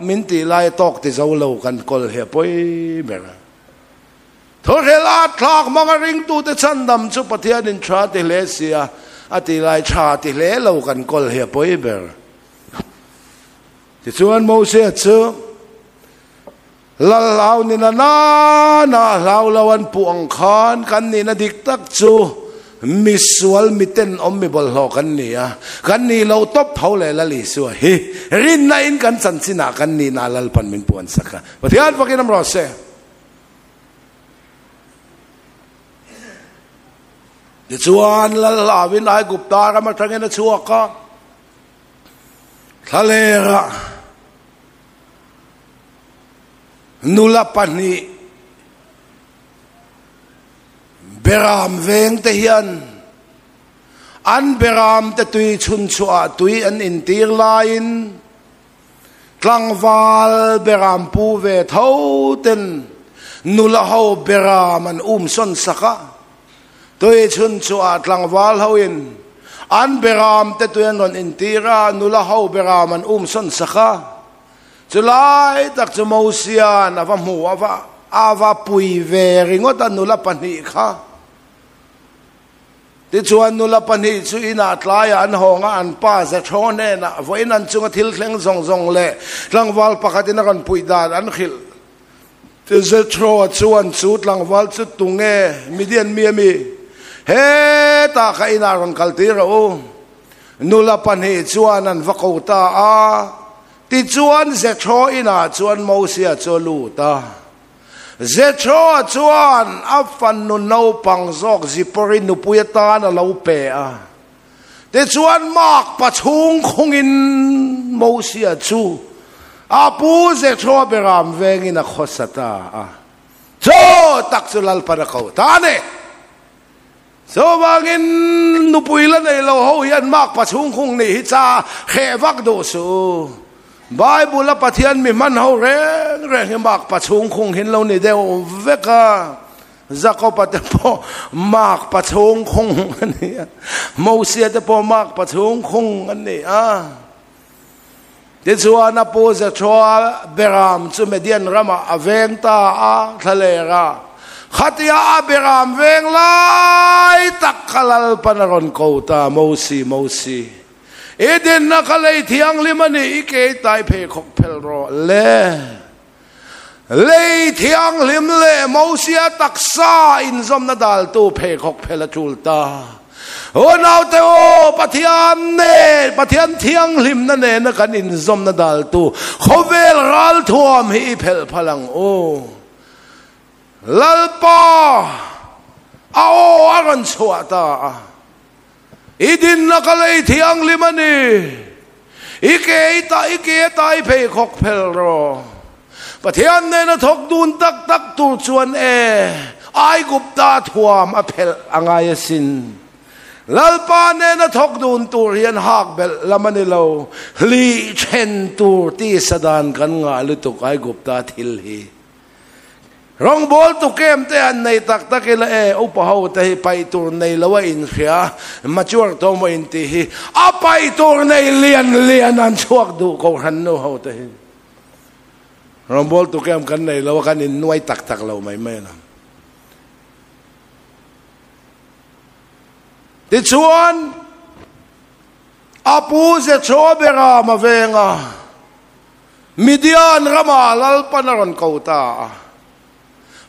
min tih lai a tawk ti zo lo kan kawl hi a pawi ber a. Thawhrel at thlak hmanga ringtute chhandam chu Pathianin tha ti hle si a, a tih lai tha ti hle lo kan kawl hi a pawi ber. Tichuan Moses chu Lalhlau ni na na na hlau lo an puh ang khan kan nihna dik tak chu misual miten awm mi bawlhhlawh kan ni a, kan nih loh tawp tho leh Lal Isua hi rinna in kan chanchinah kan nihna Lalpan min puan sak a. Pathian fakin awm rawh se. Tichuan Lalhlauin Aigupta ram atangin a chhuak a, thlalera Nula pahnih beram veng te hian an beram te tui chhun chhuah tui an intir laiin tlangval beram pu ve tho ten nula ho beram an um sawn sak a. Tui chhun chhuah tlangval ho in an beram te tui an rawn intir a, nula ho beram an um sawn sak a. Chulai tak chu Mosia'n a va hmu a, va A va pui ve ringawt a nula pahnih kha. Tichuan nula pahnih chu inah tlaiah an hawng a, an pa Zethro hnenah vawiin an chunga thil thleng zawng zawng leh tlangval pakhatin a rawn puih dan an hrilh. Zethro-a chuan chu tlangval chu tunge Midian mi a mi? Hetah kha inah rawn kal tir rawh u. Nula pahnih chuan an va ko ta a. Tichuan Zethro inah chuan Mosia chu a lut a. Zethro-a chuan a fanu naupang zawk Zipori nupui atan a lo pe a. Tichuan Mark pachhung khungin Mosia chu a pu Zethro-a beram vengin a khawsa ta a. Chaw tak chu Lalpan a ko ta a ni. Chuvangin nupui la nei lo ho hian mak pachhung khung nih hi cha hreh vak duh suh u. Bible a Pathian mi hman ho reng reng hi mak pachhung khung hin lo ni deuh vek a. Jakob-a te pawh mak pachhung khung a ni a, Mosia te pawh mak pachhung khung a ni a. Tichuan a pu Jethroa beram chu Midian ramah a veng ta a, thlaler a. Khatia a beram veng lai tak kha Lalpan a rawn ko ta, Mosi, Mosi, i dinna kha lei thianghlim a ni, i ke tai pheikhawk phelh rawh le. Lei thianghlim leh Mosia taksa inzawmna daltu pheikhawk phel a tul ta. Unaute aw, Pathian nen, Pathian thianghlimna nena kan inzawmna daltu khawvel ralthuam hi i phelh phal ang u. Lalpa a aw a rawn chhuah ta a. I dinna ka lei thianghlim a ni. I ke i ta i ke a tai pheikhawk phel rawh. Pathian nena thawk dun tak tak tur chuan e, Aigupta thuam a phelh a ngai asin. Lalpa nena thawk dun tur hian hak belh lam a ni lo, hlih then tur tisa dan kan ngah lutuk Aigupta thil hi. Rawngbawl tu kem te han nei tak tak ila e, upa ho te hi paih tur nei lo a inhria, mature to maw intih hi, a paih tur nei lian lian an chhuak duh kohhran nu ho te hi. Rawngbawl tu kem kan nei lo a kan innuai tak tak lo mai mai a ni. Tichuan, a pu Zethroa bera mavenga, Midian ramah Lalpan a rawn ko ta a.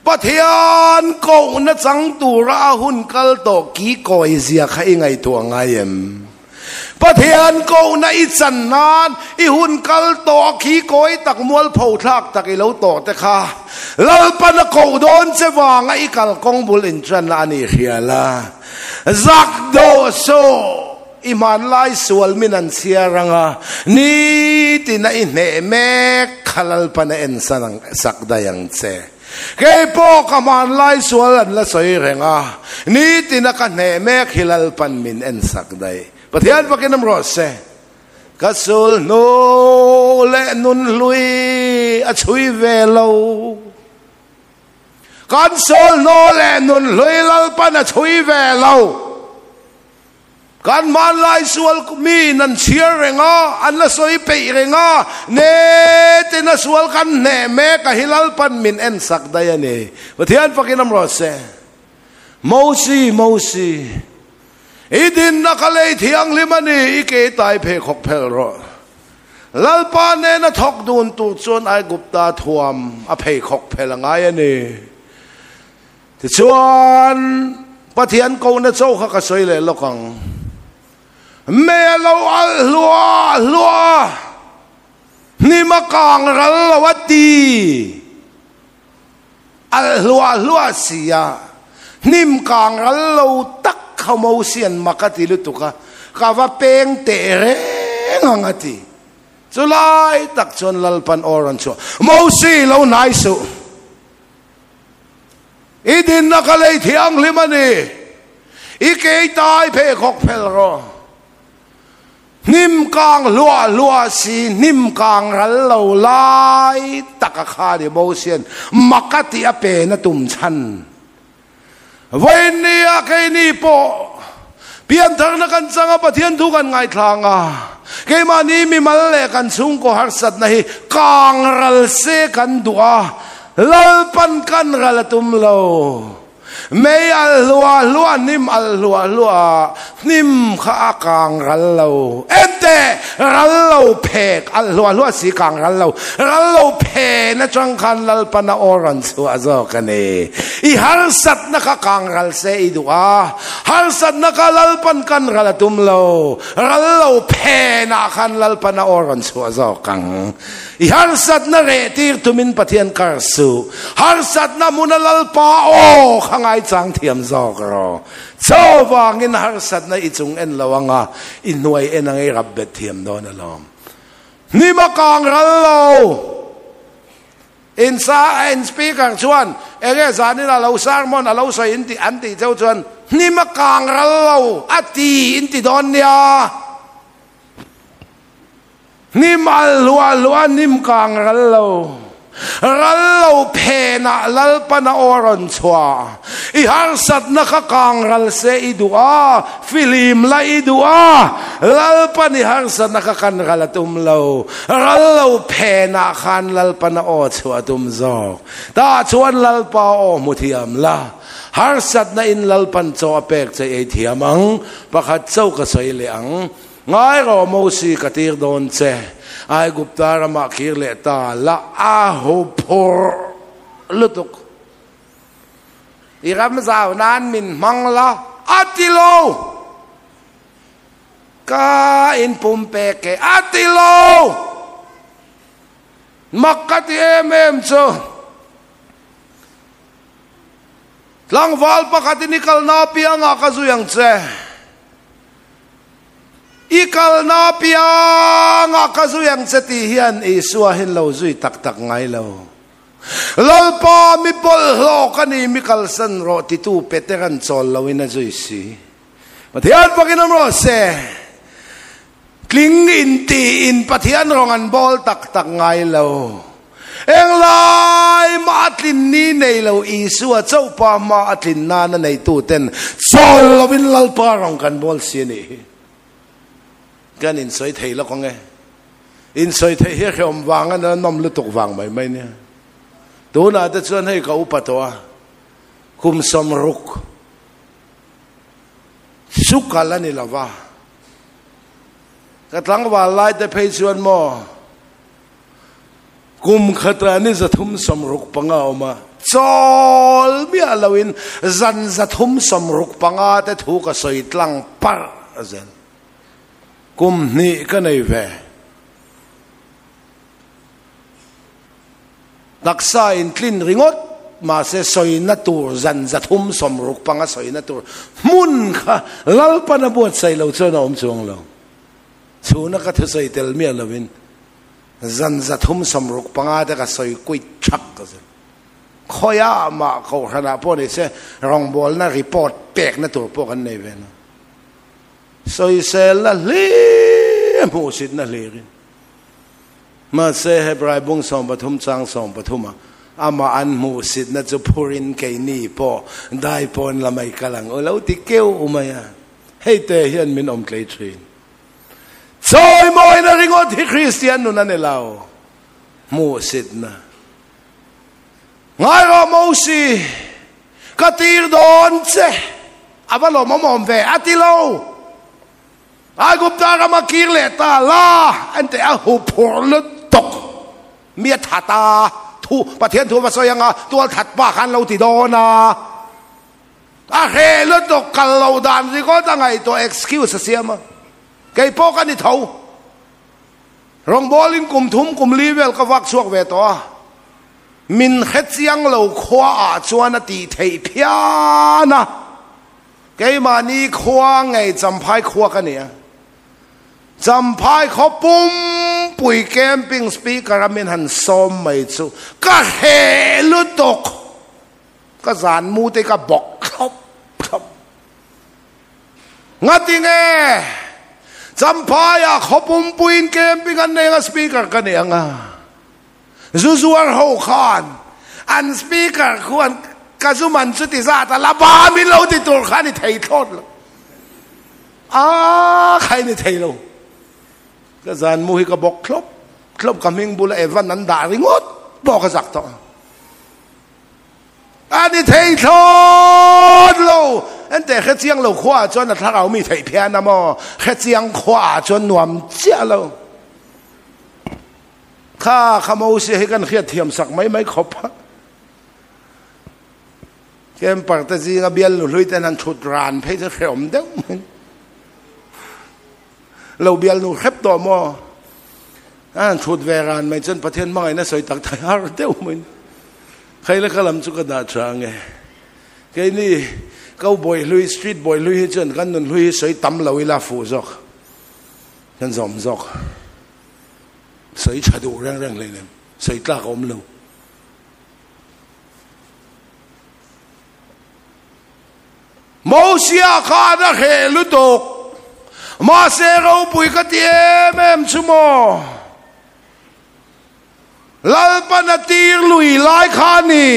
Pathian kohna chang tura a hun kal tawh ki kawi zia kha i ngaihtuah ngai em? Pathian kohna i chan nan i hun kal tawh khi kawi tak mualpho thlak tak i lo tawh te kha Lalpan a koh dawn che vanga i kalkawng bul intranna a nih hrial a. Zak dawh sawh! I hmanlai sual min an chhiar ang a, nitina i hneh mek kha Lalpan a en sak daih ang che. Kei pawh ka hmanlai sual an la sawi reng a, nitina ka hneh mek hi Lalpan min en sak daih. Pathian fakin awm rawh se. Ka sul hnu leh nun hlui a chhui ve lo. Kan sul hnu leh nun hlui Lalpan a chhui ve lo. Kan hmanlai sual miin an chhiar reng a, an la sawi peih reng a, netin a sual kan hneh mek a hi Lalpan min en sak daih a ni. Pathian fakin awm rawh se. Mosi, Mosi, i dinna kha lei thianghlim a ni, i ke tai pheikhawk phelh rawh. Lalpa nena thawk dun tur chuan Aigupta thuam a pheikhawk phelh a ngai a ni. Tichuan, Pathian kohna chaw kha ka sawi leh lawk ang. Mei a lo alh hluah hluah a, hnim a kang ral lo a ti. Alh hluah hluah si a, hnim kang ral lo tak kha Mosian mak a ti lutuk a, ka va peng teh reng ang a ti. Chulai tak chuan Lalpan aw rawn chhuah, Mosi, lo hnai suh. I dinna ka lei thianghlim a ni. I kei tai pheikhawk phel rawh. Hnim kang hluah hluah si, hnim kang ral lo lai tak a kha ni Mosian mak a tih a pen a tum chhan. Vawiin nia keini pawh piantharna kan chang a, Pathian thu kan ngaithlang a, keimahni mimal leh kan chhungkaw harsatna hi kang ral se kan duh a. Lalpan kan ral a tum lo. Mei alh hluah hluah, hnim alh hluah hluah, hnim kha a kang ral lo. Enteh! Ral lo phek alh hluah hluah si kang ral lo. Ral lo phen atang khan Lalpan a aw rawn chhuah zawk a ni. I harsatna kha kang ral se i duh a, harsatna kha Lalpan kan ral a tum lo. Ral lo phenah khan Lalpan a aw rawn chhuah zawk ang. I harsatna reh tir tumin Pathian kar suh. Harsatna hmuna Lalpa aw kha ngaichang thiam zawk rawh. Chaw vangin harsatna i chung en lo anga i hnuai en anga i rap bet thiam dawn alawm. Hnim a kang ral lo. In sa in speaker chuan enge zanin a lo sermon a lo sawi in tih an tih cheu chuan hnim a kang ral lo a ti in ti dawn nia. Hnim al hluah hluah hnim kang ral lo. Ral lo phenah Lalpan a aw rawn chhuah. I harsatna kha kang ral se i duh a, fihlim la i duh a, Lalpan i harsatna kha kan ral a tum lo. Ral lo phenah khan Lalpan a aw chhuah a tum zawk. Tah chuan Lalpa aw hmu thiam la. Harsatna in Lalpan chaw a pek che ei thiam ang. Pakhat chauh ka sawi leh ang. Ngai rawh Mosi ka tir dawn che, Aigupta ramah kir leh ta la a hu phur lutuk. I ram zau nan min hmang la a ti lo. Ka in pum pek e a ti lo. Mak ka ti em em chu. Tlangval pakhat in i kalna apiangah ka zui ang che. I kalna apiangah ka zui ang che tih hian Isua hin lo zui tak tak ngai lo. Lalpa mi bawlhhlawh ka ni, mi kalsan rawh titu Peteran chawl loin a zui si. Pathian fakin awm rawh se. Tling intiin Pathian rawng an bawl tak tak ngai lo. Englai mah a tlin ni nei lo Isua chauhpa hma a tlin nana neituten chawl lovin Lalpa rawng kan bawl si a nih hi. Kan insawi thei lawk ang e. Insawi theih hi a hrehawm vang a nawm lutuk vang mai mai nia. Tunah te chuan hei ka upa tawh a, kum 60 chu kal a ni lo va. Ka tlangval lai te phei chuan maw Kum khatah ni 365 a awm a, chawl miah loin zan 365 te thu ka sawi tlang parh a zel. Kum hnih ka nei ve. Taksa in tlin ringawt mahse sawina tur zan 365 sawina tur hmun kha Lalpan a buatsaih lo chuan a awm chuang lo. Chhuna ka thusawi tel miah loin Zan 365 te ka sawi kuit thak ka zir. Khawiah mah kohhranah pawh ni se rawngbawlna report pekna tur pawh kan nei ve lo. Sawiselna hlir hmuhsitna hlirin. Mahse Hebrai bung 13 chang 13 ah amah an hmuhsitna chu phurin keini pawh dai pawn lamai kal ang u lo ti keuh mai a. Hei te hian min awm tlei thin. Chawimawina ringawt hi Kristian nun a ni lo. Hmuhsitna. Ngai rawh Mosi, ka tir dawn che. A va lawmawm awm ve, a ti lo. Aigupta rama kir leh ta la, an teh a huphurh lutuk. Mi a that a, thu, Pathian thu va sawi anga tual that pa khan lo ti dawn a. A hreh lutuk kal lo dan ringawt a ngaihtuah excuse a siam a, kei pawh ka ni tho. Rawngbawlin kum thum kum li vel ka vak chhuak ve tawh a, min hre chiang lo khua ah chuan a tih theih phian a, keimahni khua ngei Champhai khua ka ni a, Champhai khaw pumpui camping speaker a min han sawm mai chu ka hreh lutuk. Ka zan mu te ka bawk thlawp thlawp. Ngati nge Champhaiah khaw pumpuiin camping an nei anga speaker ka nei anga. Zu zuar ho khan an speaker khuan ka zu man chu ti zat a la ba min lo ti tur kha ni thei thlawt lo. A khai ni thei lo. Ka zan mu hi ka bawk thlawp thlawp ka hming bula Evan an dah ringawt pawh ka zak tawh. A ni thei thlawt lo. Ente hrechiang lo khua ah chuan a thlarau mi theih phian a maw? Hrechiang khua ah chuan nuam chiah lo. Kha kha Moses hi kan hriat thiam sak mai mai khawp a. Camper te zinga bial nu hlui ten han thut ran phei chu hreawm deuh mai. Lo bial nu hrep tawh maw? An thut ve ran mai chuan Pathian hmangaihna sawi tak thai har deuh mai. Khaila ka lam chu ka dah tha ange. Keini ko bawi hlui, street bawi hlui hi chuan kan nun hlui hi sawi tam lo ila fuh zawk. Kan zawm zawk. Sawi tha duh reng reng hleinem. Sawi tlak a awm lo. Mosia khan a hreh lutuk. Mahse ropui ka ti em em chu maw? Lalpan a tir lui lai kha a ni.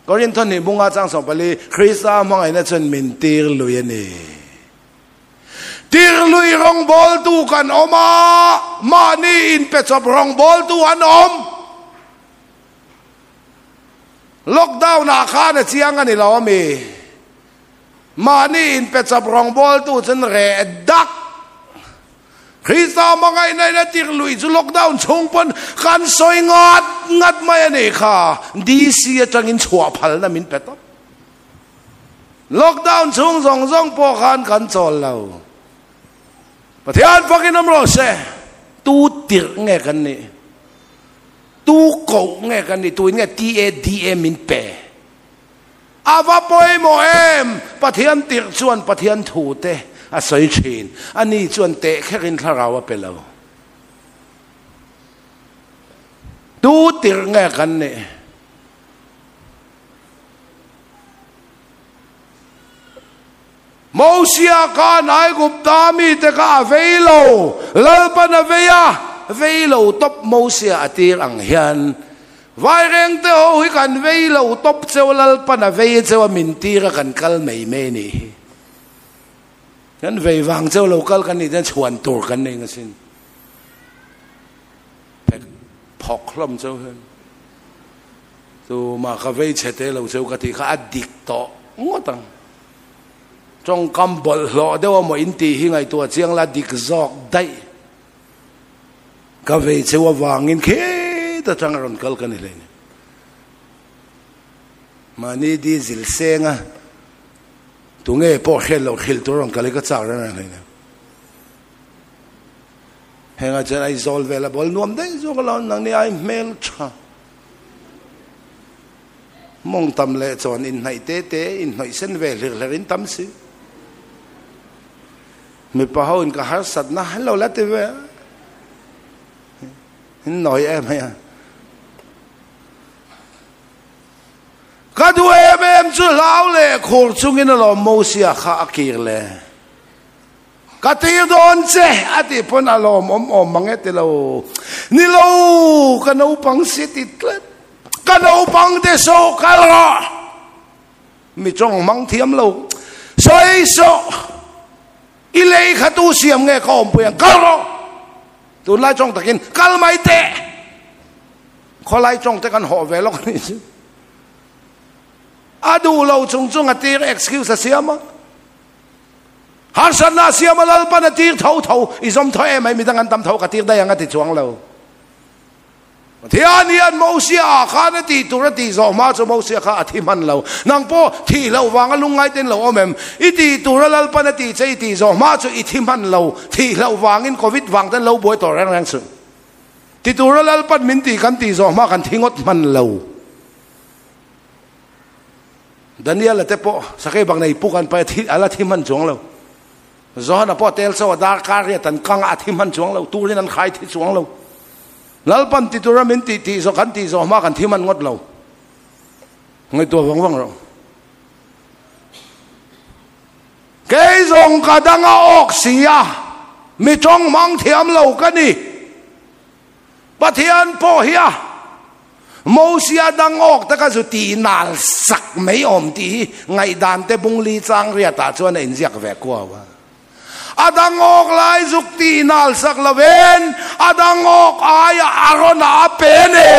Korinth hnih bunga chang 14, Krista hmangaihna chuan min tir lui a ni. Tir lui rawngbawltu kan awm a, mahni inpechawp rawngbawltu an awm. Lockdown ah khan a chiang a ni lo ami? Mahni inpechawp rawngbawltu chuan reh dak. Krista hmangaihna in a tir lui chu lockdown chhung pawn kan sawi ngat ngat mai a nih kha. DC atangin chhuah phalna min pe tawp. Lockdown chhung zawng zawng pawh khan kan chawl lo. Pathian fakin awm rawh se. Tu tirh nge kan nih? Tu koh nge kan nih? Tuin nge TADA min pe? A va pawimawh em! Pathian tirh chuan Pathian thu te a sawi thin. Ani chuan teh kherin thlarau a pe lo. Tu tirh nge kan nih? Mosia khan Aigupta mite kha a vei lo, Lalpan a vei a, vei lo tawp Mosia a tir ang hian Vairengte ho hi kan vei lo tawp cheu, Lalpan a vei cheu a min tir a kan kal mai mai nih hi. Kan vei vang cheu lo kal kan nih chuan chhuan tur kan nei ngasin. Phek phawk hlawm cheu hian. Tumah ka vei chhe te lo cheu ka tih kha a dik tawh ngawt ang. Tawngkam bawlhhlawh deuh amaw in tih hi ngaihtuah chiang la dik zawk daih. Ka vei cheu avangin khit atang a rawn kal ka ni hlei ni. Mahni diesel senga tunge pawh hriat loh hrilh tur a rawn kal hi ka chak reng reng hlei ni. Hengah chuan Aizawl vel a bawl nuam daih zawk alawm nangni ai hmel tha. Mawng tam leh chuan inhnaih te te, inhnawih sen ve hlir hlir in tam si. Mipa ho in ka harsatna an lo la ti ve a. In nawi em hei a. Ka duh em em chu hlau leh khur chungin alawm Mosia kha a kir le. Ka tir dawn che a tih pawn a lawmawm awm mang e ti lo. Ni lo, ka naupang si ti tlat. Ka naupang te saw kal rawh. Mi tawng hmang thiam lo. Sawi sawh. I lei kha tu siam nge ka awmpui ang kal rawh. Tunlai tawng takin kal mai teh. Khawlai tawng te kan hawh ve lawk a nih chu. A duh lo chung chung a tir excuse a siam a. Harsatna a siam a Lalpan a tir tho tho, i zawm tho em ai midang an tam tho ka tir daih ang a ti chuang lo. Pathian hian Mosia ah khan a tih tur a tih zawh hma chu Mosia kha a thi hman lo. Nang pawh thih loh vanga lungngai ten lo awm em? I tih tur a Lalpan a tih che i tih zawh hma chu i thi hman lo. Thih loh vangin Covid vang ten lo buai tawh reng reng suh. Ti tur a Lalpan min tih kan tih zawh hma kan thi ngawt hman lo. Daniel-a te pawh sakei bak nei puk an pai a thi a la thi hman chuang lo. Johana pawh tel chaw a dar kar riat an kang a a thi hman chuang lo. Turin an khai thi chuang lo. Lalpan ti tura min tih tih zawh kan tih zawh hma kan thi hman ngawt lo. Ngaihtuah vang vang rawh. Kei zawng ka dang a awk si a, mi tawng hmang thiam lo ka ni. Pathian pawh hi a Mosia dang awk te ka zu tih nal sak mai awm tih hi ngaihdan te bungli chang riatah chuan a inziak ve kuau a. A dang awk lai zuk tih nal sak lovin a dang awk aia a rawn a pe a ni.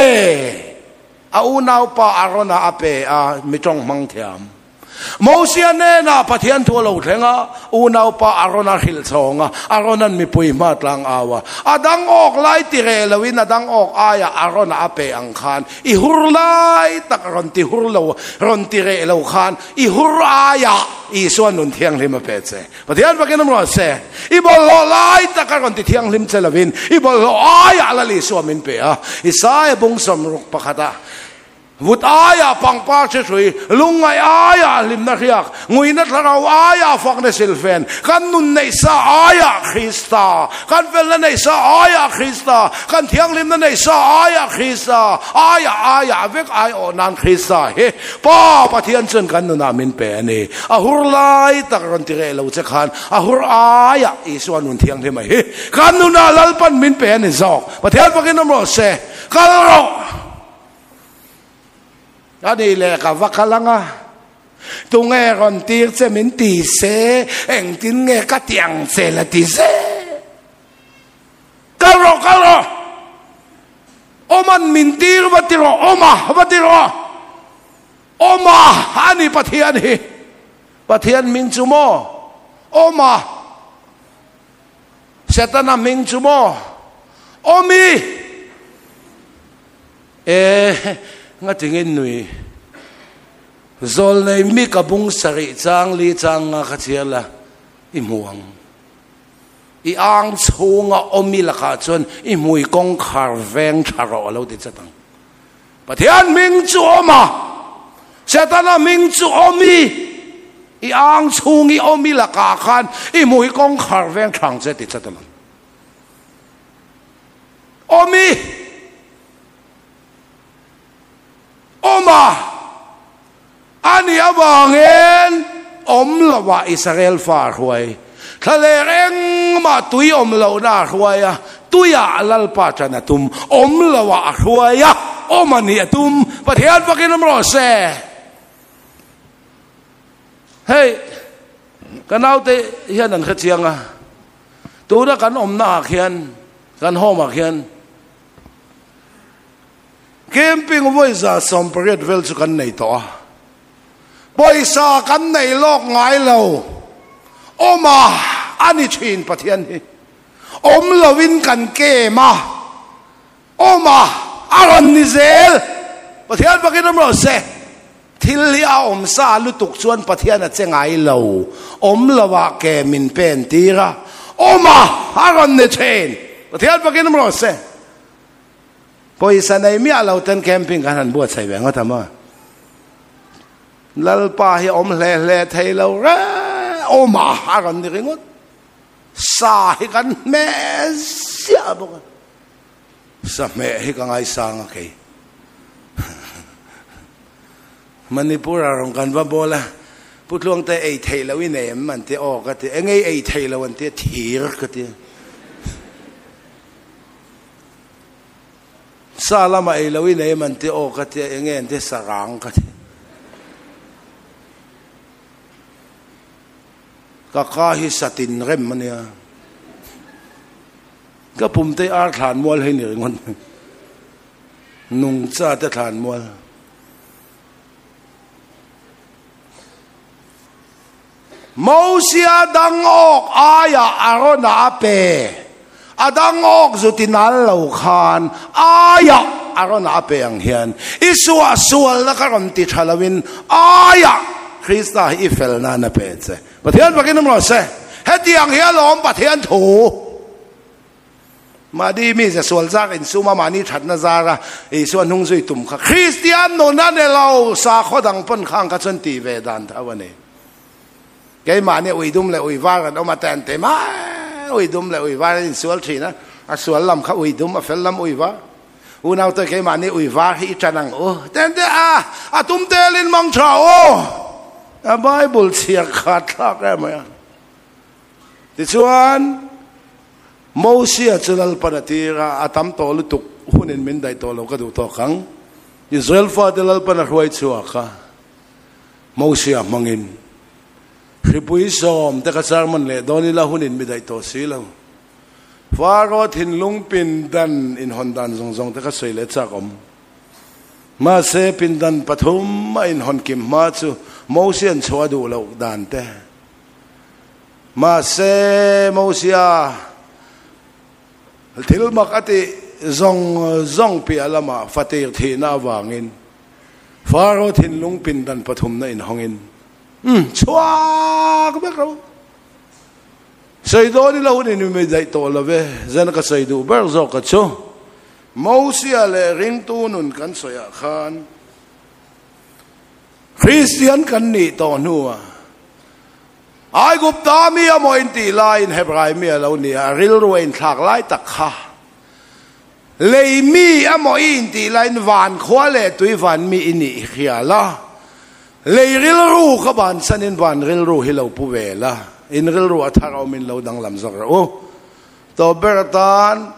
A unaupa Arona a pe a, mi tawng hmang thiam. Mosia hnenah Pathian thu a lo thleng a, unaupa Arona hrilh chhawng a, Arona'n mipui hma tlang au a. A dang awk lai ti reh loin a dang awk aiah Arona a pe ang khan i hur lai tak rawn ti hur lo, rawn ti reh lo khan i hur aiah Isua nun thianghlim a pe che. Pathian fakin awm rawh se. I bawlhhlawh lai tak a rawn ti thianghlim che lovin i bawlhhlawh aiah Lal Isua min pe a. Isaia bung sawmruk pakhatah Vut aiah pangpar hre hrui, lungngaih aiah hlimna hriak, nguina thlarau aiah fakna silfen, kan nun neih sa aiah Krista, kan felna neih sa aiah Krista, kan thianghlimna neih sa aiah Krista, aiah aiah vek aiawh nan Krista hi Pa Pathian chuan kan nunah min pe a ni. A hur lai tak rawn ti reh lo che khan a hur aiah Isua nun thianghlim a hi kan nunah Lalpan min pe a ni zawk. Pathian fakin awm rawh se, kal rawh! A nih leh ka va kal ang a, tunge rawn tir che min ti se, engtin nge ka ti ang che la ti se. Kal rawh, kal rawh! Awman min tir va ti rawh, awma va ti rawh! Awma a ni Pathian hi. Pathian hming chu maw? Awma. Setana hming chu maw? Awmi! E, ngatingin nui zawl nei mi ka bung sarih chang li chang nga kha chhiar la, i hmu ang. I ang chhunga awmi lakah chuan i hmui kawngkhar veng tha rawh a lo ti chat ang. Pathian hming chu awm a, Setana hming chu awmi, i ang chhung i awmi lakah khan i hmui kawngkhar veng tha ang che ti chat a lang. Awmi! Awm a! A nih avangin awm lovah Israel fa a hruai. Thlaler engmah tui awm lohna a hruai a, tuiah Lalpa ṭan a tum. Awm lovah a hruai a, awm a nih a tum. Pathian fakin awm rawh se. Hei, ka naute hian an hrechiang a. Tuna kan awmna ah khian, kan home ah khian camping vawiza 80 vel chu kan nei tawh a. Pawisa kan nei lawk ngai lo. Awm a, a ni thin Pathian hi. Awm lovin kan kem a. Awm a, a rawn ni zel. Pathian bakin awm rawh se. Thil hi a awm sa lutuk chuan Pathian a che ngai lo. Awm lo ah ke min pen tir a. Awm a, a rawn ni thin. Pathian bakin awm rawh se. Pawisa nei miah lo ten camping kan han buatsaih ve ngawt a maw. Lalpa hi awm hle hle thei lo reng. Awm a, a rawn ni ringawt. Sa hi kan hmeh ziah bawk a. Sahmeh hi ka ngaisang a kei. Manipur ah rawn kan va bawl a, Pu Tluangte ei theih loh i nei em an ti, aw ka ti, engei ei theih loh an ti a, thir ka ti. Sa lamah ei loh i nei em an ti, aw ka ti, enge an ti, sarang ka ti. Ka ka hi satin rem a nia. Ka pumte ar thlan mual hei ni ringawt mai. Nungcha te thlan mual. Mosia dang awk aiah Arona a pe. A dang awk zu ti nal lo khan aiah Arona a pe ang hian i suah sualna ka rawn ti tha loin aiah Krista hi i fel nan a pe che. Pathian fakin awm rawh se. Hetiang hi alawm Pathian thu. Mahni mi ze sual zak insuma mahni thatna zara Isua hnung zui tum kha Kristian nun a ni lo, sakhaw dang pawn khang kha chuan tih ve dan tho a ni. Keimahni ui dum leh ui var an awm a te an ti mai, ui dum leh ui var an insual thin a, a sual lam kha ui dum, a fel lam ui var. Unaute keimahni ui var hi i tan ang u. Ten te a, a tum telin mang tha u. A Bible chhiar khat thlak em mai a. Tichuan, Mosia chu Lalpan a tir a, a tam tawh lutuk hunin min daih tawh lo ka duh tawk ang. Israel fate Lalpan a hruai chhuak a, Mosia hmangin hripui sawm te ka sermon leh dawn ila hunin mi daih tawh si lo. Faro thinlung pin dan inhawn dan zawng zawng te kha sawi leh chak awm. Mahse, pindan pathum a inhawn kim hma chu Mosia'n chhuah a duh loh dan te. Mahse, Mosia thil mak a tih zawng zawng piah lamah fatir thihna avangin Faro thinlung pindan pathumna inhawngin chhuak vek ro. Sawi dawn ila hun in mi daih tawh lo ve, zan ka sawi duh ber zawk ka chu. Mosia leh ringtu nun kan sawiah khan Kristian kan nih tawh hnuah Aigupta mi a maw intih laiin Hebrai mi a lo ni a, rilru a inthlak lai tak kha. Lei mi a maw i intih laiin van khua leh tui van mi i nih hria la. Lei rilru kha bansanin van rilru hi lo pu ve la, in rilru a thar awmin lo danglam zawk rawh u. Tawp ber atan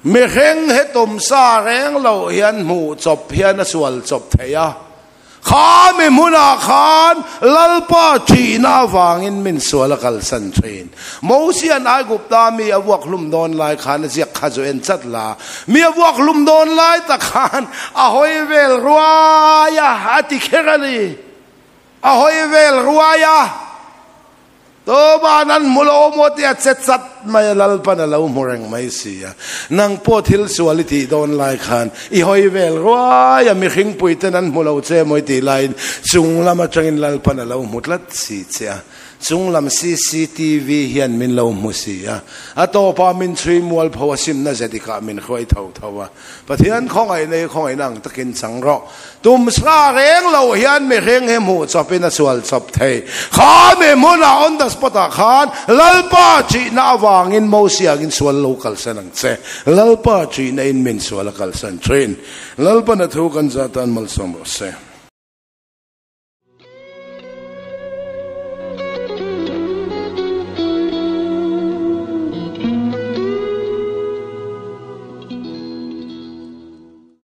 Mihring hi tum sa reng loh hian hmuh chawp hian a sual chawp thei a. Kha mi hmunah khan Lalpa thihna avangin min sual a kalsan thin. Mosia'n Aigupta mi a vuak hlum dawn lai khan a ziak kha chu en chat la. Mi a vuak hlum dawn lai tak khan a hawi vel ruai a, a ti kher a ni. A hawi vel ruai a. Tawban an hmu lo maw tia che chat mai a Lalpan a lo hmu reng mai si a. Nang pawh thil sual i tih dawn lai khan i hawi vel ruai a, mihring puiten an hmu lo che maw i tih laiin chung lam atangin Lalpan a lo hmu tlat si che a. Chung lam cctv hian min lo hmu si a, a tawpah min chhui mualpho a simna ze dikah min hruai tho tho a. Pathian khawngaih nei khawngaihna ang takin chang rawh. Tum sa reng lo hian mihring hi hmuh chawpin a sual chawp thei. Kha mi hmunah on the spot ah khan Lalpa ṭihna avangin Mosia angin sual lo kalsan ang che. Lalpa ṭihna in min sual a kalsan ṭhin. Lalpa na thu kan zah tan malsawm rawh se.